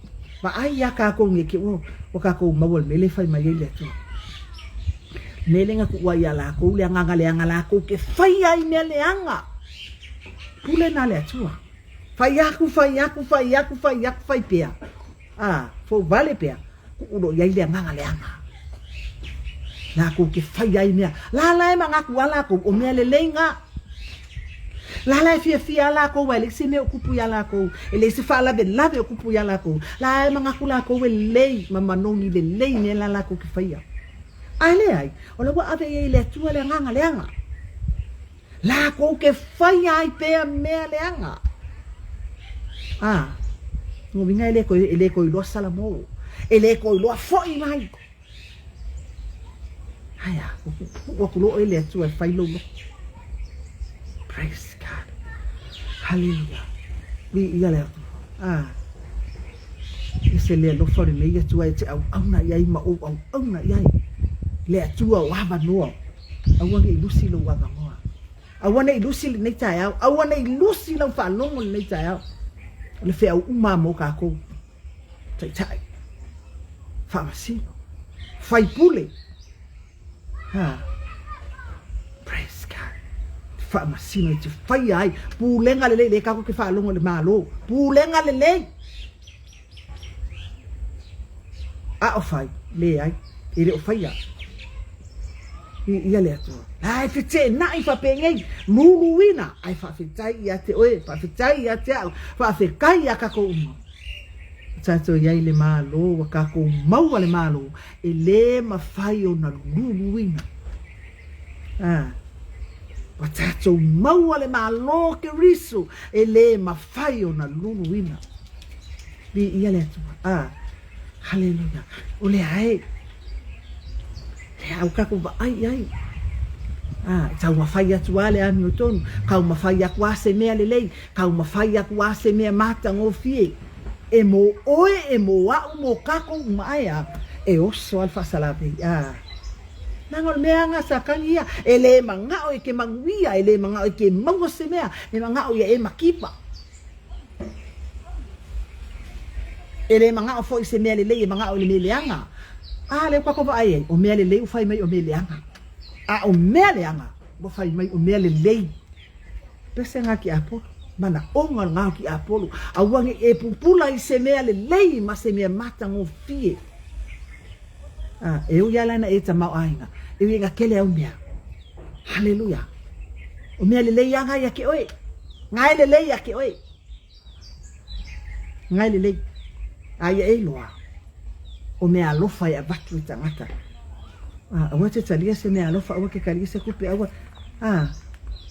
Vaai iā kākou nei ke ua, ua kākou maua le mea lea e fai mai ai le Atua. Le mea lea na tuua ai iā lākou le agaga leaga lākou ke fai ai mea leaga. Pule na le Atua. Fai aku, fai aku, fai aku, fai aku, fai pea. A, fou vale pea. Kuʻu loa i ai le agaga leaga. Lākou ke fai ai mea. Lala e manatu a lākou, o mea lelei ngā. Lala e fiafia a lākou a e leai se mea o kupu iā lākou. E leai se faalavelave o kupu iā lākou. La e manatu lākou e lelei ma manogi lelei mea la lākou ke faia. A e leai, o la ua ave i ai e le Atua le agaga leaga. Lākou ke faia ai pea mea leaga. A, lona uiga e le toe, e le toe iloa Salamo. E le toe iloa foʻi mai. Ae a, ua puupuu atu loa oe e le Atua e fai lou loto. Praise God. Hallelujah. Viia le Atua. A, e se le alofa o lenei Atua e te auauna i ai ma ou auauna i ai. Le Atua o avanoa. Aua ne i lusi lou avanoa. Aua ne i lusi lenei taeao. Aua ne i lusi lau faalogo lenei taeao. O le feau uma mo kākou. Taitai. Faamasino. Faipule. Ha. Praise God. Faamasino e te whaia ai. Pulega lelei le kākou ke faalogo i le Malo. Pulega lelei. A o fai, leai, e le o faia. I ia le Atua. La e feteenai faapenei, luluina, ae faafetai ia te oe, faafetai ia te au, faafetai ia kākou uma. Ua tātou i ai le Malo, ua kākou maua le Malo, e lē mafai ona luluina. A, ua tātou maua le Malo o Keriso, e lē mafai ona luluina. Viia le Atua. A, haleluia. O lea e, lea au kākou vaai i ai. A, e taumafai atu lava le amiotonu, taumafai atu lava se mea lelei, taumafai atu lava se mea matagofie. E mō ʻoe, e mō aʻu, mō kākou uma ae a e oso a le faasalavei. A Leaga o le mea aga sa kagi ia, e lē manaʻo e ke manuia, e lē manaʻo e ke maua se mea, e manaʻo ia e makipa. E lē manaʻo foi i se mea lelei, e manaʻo i le mea leaga. A lea ua kākou vaai ai, o mea lelei ua fai mai o mea leaga. A o mea leaga, ua fai mai o mea lelei. Pese ngā ki Apolo, manaʻoga ngā ki Apolo, aua ne i e pupula i se mea lelei ma se mea matagofie. A, e ui ala ana e tamaoaiga, e ui ina kele au mea. Haleluia. O mea lelei a ngai ake oe. Ngai lelei ake oe. Ngai lelei. A ia e iloa, o mea alofa e avatu e tagata. A, aua te talia se mea alofa, aua ke talia se kupe, aua, a,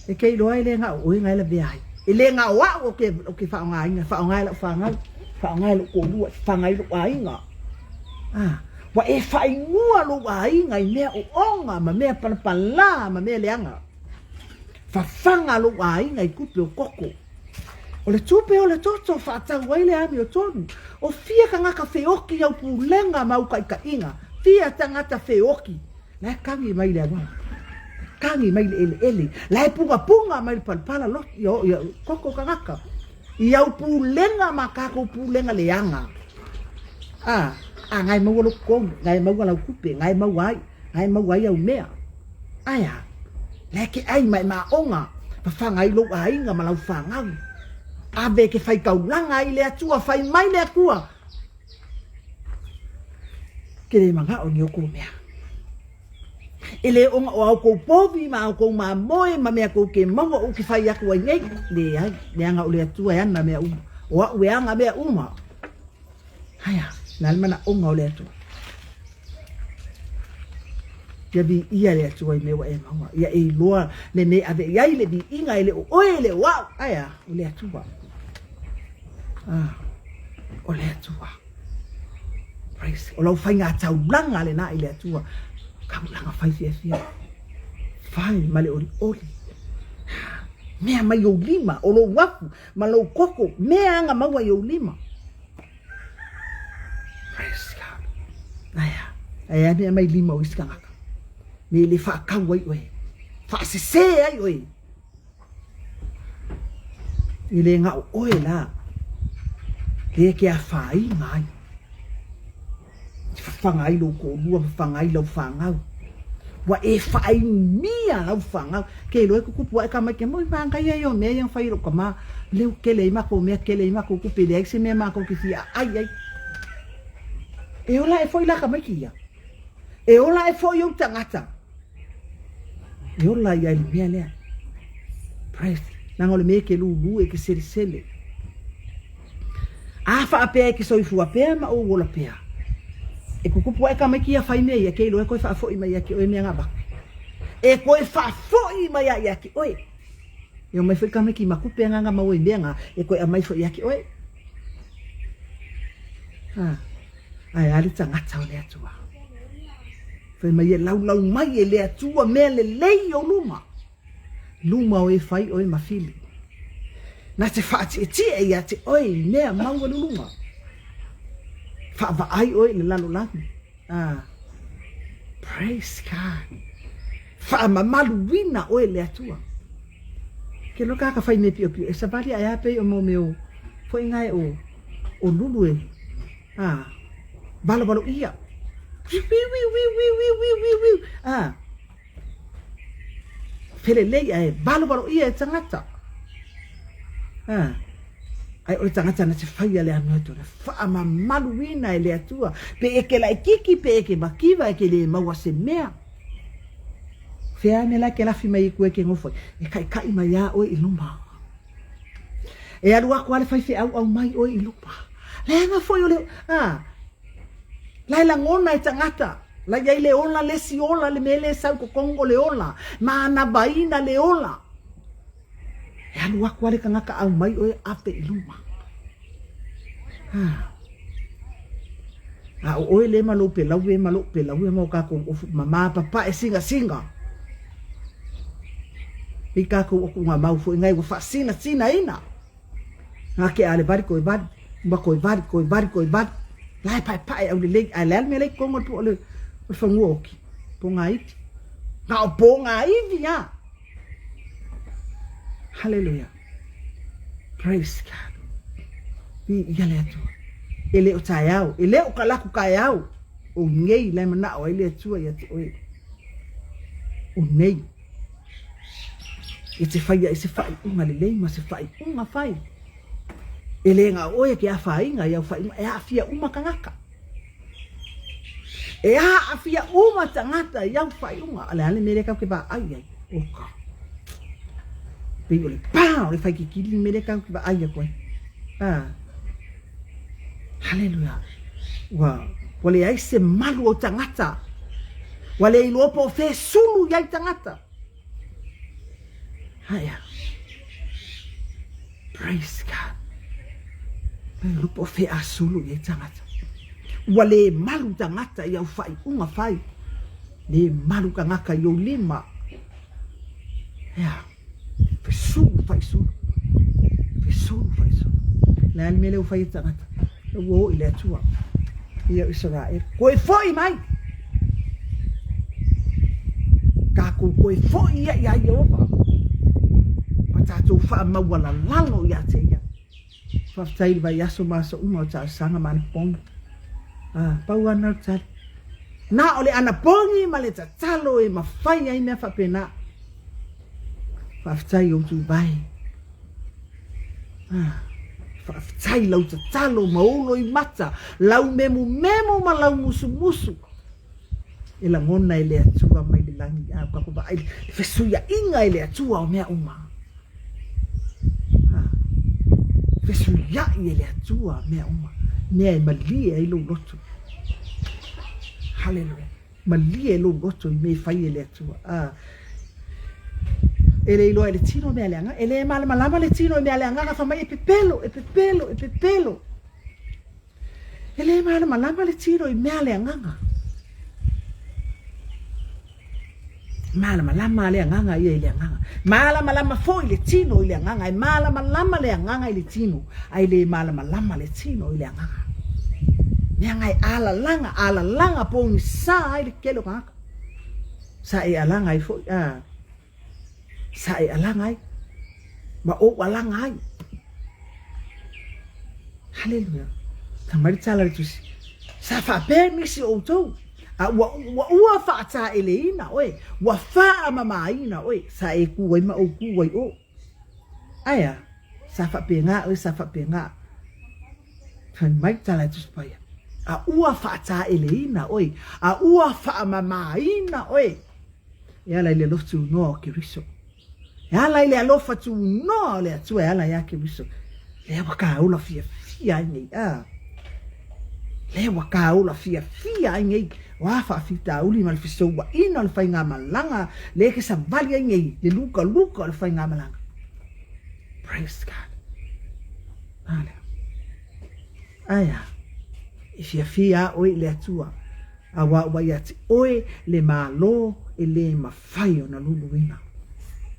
e ke iloa e le gao oe ngai lavea ai. E le gao a'u o ke, o ke whaongainga, whaongai lau whanau, whaongai lou toalua, whangai lou aiga. A, ua e whainua lou aiga i mea ooga ma mea palapala ma mea leaga. Fafaga lou aiga i kupe o koko. O le tupe o le toto faatau ai le amiotonu. O fia tagata feoki au pulega ma au kaʻikaʻiga, fia tagata feoki la e kagi mai le auala, kagi mai le eleele, la e pugapuga mai le palapala loto ia ia koko tagata i au pulega ma kakou pulega leaga. A, a ngae maua lou totogi, ngae maua lau tupe, ngae maua ai, ngae maua ai au mea. Ae a? La e ke ʻai ma e māʻoga, fafaga ai lou ʻāiga ma lau whānau. Ave ke whai kaulanga ai le Atua, whai mai le Atua. Ke le manaʻo ni o kou mea. E le oga o au kou povi ma au kou mamoe ma mea kou ke maua o ke whai aku ai nei. Leai, leaga o le Atua e ana mea uma. O aʻu e ana mea uma. Aia, na le manaʻoga o le Atua. Ia viia le Atua i mea ua e maua. Ia e iloa le mea e ave i ai le viiga e le o oe e le o au. Aia, o le Atua. Ah, o le Atua. Praise. O lau faiga taulaga lena i le Atua. Taulaga fai fiafia. Fai ma le olioli. Mea mai ou lima, o lou afu, ma lou koko, mea aga maua i ou lima. Praise God. Aia, aia mea mai lima o isi tagata. Me le whaakau ai oe. Whaasese ai oe. I le ngao oe la. Le ke a whainga ai. Te whawhanga ai lou toalua, whawhanga ai lau whanau. Ua e whaaimia lau whanau. Ke iloa e kukupu ae ka mai ke moi mangai ai o mea ia whai lou kama. Leu kele ai makou mea kele ai makou kupe leai se mea makou ke fia ai ai. E ola e foi la ka mai ki ia. E ola e foi ou tagata. E ola ia i le mea lea. Praise. Leaga o le mea e ke lūlū e ke selesele. A faapea e ke soifua pea ma ou ola pea. E kukupu ae ka maiki ia fai mea ia ke iloa e koe faafoi mai ia ke oe mea nga vaku. E koe faafoi mai a ia ke oe. E omai foi ka maiki ma kupe nga nga maua i mea nga e koe amai foi ia ke oe. Ha. Ae a le tagata o le Atua. Fai mai e laulau mai e le Atua mea lelei o luma. Luma o e fai oe ma fili. Na te faatietie ia te oe i mea maualuluga. Faavaai oe i le lalolagi. Ah. Praise God. Faamamaluina oe e le Atua. Ke loa ka fai mea piopio e savali ae a pei o mo mea o foi ngae o o lulu e ah valowalo ia. Wiu wiu wiu wiu wiu wiu wiu wiu. Ah. Felelei ae valowalo ia e tagata. A, ai o le tagata na te faia le amiotonu, faamamaluina e le Atua, pe e ke laititi, pe e ke makiva, e ke le maua se mea. Fea ane la ke lafi mai i kue ke nofo, e kaʻikaʻi mai iā oe i luma. E alu aku a le faifeau au mai oe i luma. Leaga foi o le, a, la e lagona e tagata, La iai le ola le esi ola le mea le sau totonu o le ola, manavaina le ola. E alu aku a le tagata au mai oe ape i luma. Ha. A o oe le ma lou pelaue ma lou pelaue ma o kakou ofu ma mapapae singasinga. I kakou oku nga mau foi ngai ua faasina sina ina. Nga ke a le vali koe vali. Ma koe vali, koe vali, koe vali. La e paepae aulelei, ae le a le mea la e i totonu o le fanua oki? Pogaivi. Na o pogaivi lava. Haleluia. Praise God. Viia le Atua. E le o taeao, e le o ka laku taeao, o nei la e manao ai le Atua ia te oe. O nei. E te whaia i se whaiunga lelei ma se whaiunga whai. E le na o oe e ke afaina i au whaiunga, e aafia uma tagata. E aafia uma tagata i au whaiunga. A le a le mea lea tatou te vaai ai? Oka. Pei o le pa o le whaikikili le mea lea tatou te vaai atu ai. Ah. Haleluia. Ua, ua leai se malu o tagata. Ua le iloa po o fea e sulu i ai tagata. Aia. Praise God. Mai lupo o fea a sulu i ai tagata. Ua le malu tagata i au faaiuga fai. Le malu tagata i ou lima. Ea. Fesulu faisulu. Fesulu faisulu. Le a le mea lea ua fai e tagata. Ua o i le Atua. Ia o Isaraelu. Koe foi mai. Tatou koe foi ia iā Ieova. Ma tatou faamaualalalo ia te ia. Faafetai i le vaiaso ma aso uma o talosaga ma anapogi. Ah, pau ana o le tali. Na o le anapogi ma le tatalo e mafai ai mea faapena. Faafetai i ou tuvae. Ah, faafetai lau tatalo ma ou loimata, lau memumemu ma lau musumusu. E lagona e le Atua mai le lagi, a ua tatou vaai le fesuiaiga e le Atua o mea uma. Ah, fesuiai e le Atua mea uma, mea e malie ai lou loto. Haleluia. Malie lou loto i mea e fai e le Atua. Ah, e le iloa e le tino mea a le Agaga. E le malamalama le tino i mea a le Agaga, fai mai e pepelo, e pepelo, e pepelo. E le malamalama le tino i mea a le Agaga. Malamalama le Agaga ia i le Agaga. Malamalama foi le tino i le Agaga. E malamalama le Agaga i le tino, a e le malamalama le tino i le Agaga. Leaga e alalaga, alalaga pogisa ai le tele o tagata. Sa e alaga ai foi, a. Sa e alaga ai, ma ou alaga ai. Haleluia. Fai mai le tala a le Tusi, Sa faapea nisi o outou, a ua, ua, ua faataeleina oe, ua faamamaina oe, sa e ku ai ma ou ku ai o. Ae a, sa faapena oe, sa faapena. Fai mai le tala a le Tusi Paia, a ua faataeleina oe, a ua faamamaina oe. E ala i le alofa tunoa o Keriso. E ala i le alofa tunoa o le Atua e ala iā Keriso. Lea ua kāola fiafia ai nei, a. Lea ua kāola fiafia ai nei. O a faafitauli ma le fesouaina o le faigamalaga, lea e ke savali ai nei le lukaluka o le faigamalaga. Praise God. A lea. Ae a, e fiafia a oe i le Atua. Auā ua ia te oe le Malo e lē mafai ona luluina.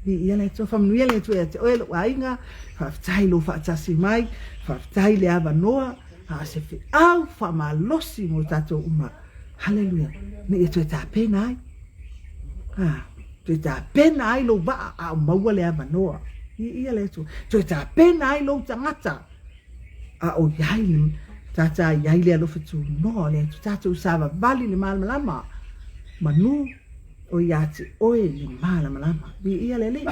Viia le Atua, faamanuia le Atua ia te oe lou aiga, faafetai lou faatasi mai, faafetai le avanoa, a o se feau faamalosi mo tatou uma. Haleluia. Ina ia toe tapena ai. A, toe tapena ai lou vaa a o maua le avanoa. Viia le Atua. Toe tapena ai lou tagata. A o i ai le tātā i ai le alofa tunoa o le Atua, tātou savavali le malamalama, manu o ia te oe le malamalama. Viia le Alii,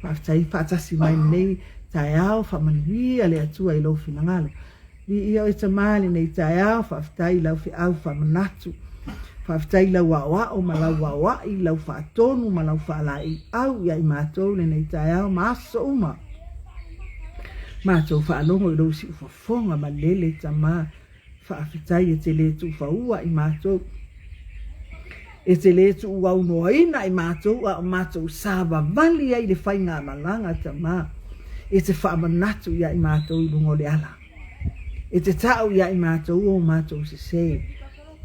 faafetai faatasi mai lenei taeao, faamanuia le Atua i lou finagalo. Viia oe Tama lenei taeao, faafetai i lau feau faamanatu. Faafetai i lau aoao ma lau aoai, lau faatonu ma lau faalaeiau ia i matou lenei taeao ma aso uma. Matou faalogo i lou siufofoga malele Tama, faafetai e te le tuufaua i matou, e te le tuuaunoaina i matou a o matou savavali ai i le faigamalaga Tama, e te faamanatu ia i matou i luga o le ala, e te tau ia i matou o matou sese,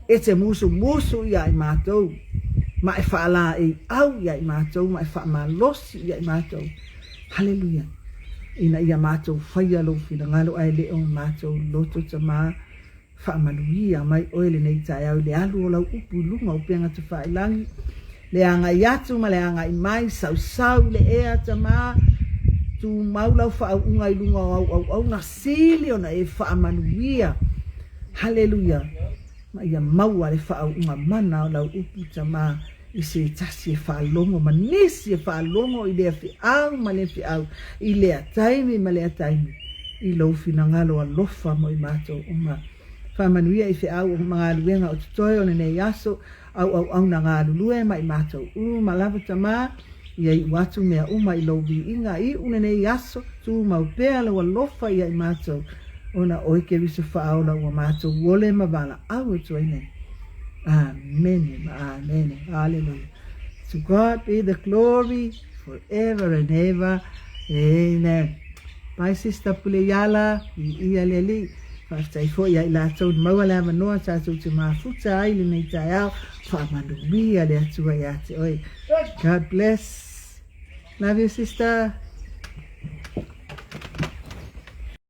e te musumusu ia i matou, ma e faalaeiau ia i matou, ma e faamalosi ia i matou. Haleluia. ina ia matou faia Lou finagalo ae le o matou loto Tama. Faamanuia mai Oe lenei taeao i le alu o Lau upu i luga o upega tafailagi, le agai atu ma le agai mai, sausau i le ea, Tama, tumau Lau faauuga i luga o Au auauna, sili ona e faamanuia. Haleluia! Ma ia maua le faauuga mana o Lau upu, Tama, i se tasi e faalogo ma nisi e faalogo i lea feau ma lea feau, i lea taimi ma lea taimi, i Lou finagalo alofa mo i matou uma. Faamanuia i feau ma galuega o totoe o lenei aso, auauauna galulue ma i matou uma lava Tama, ia iu atu mea uma i Lou viiga, iu lenei aso, tumau pea Lou alofa ia i matou, ona Oe Keriso Faaola ua matou ole ma valaau atu ai nei. Amene ma amene. Hallelujah. To God be the glory forever and ever. Amen. Bye sister Puleiala, viia le Alii. Faafetai foi ia i latou na maua le avanoa tatou te mafuta ai lenei taeao. Faamanuia le Atua ia te oe. God bless. Love you sister.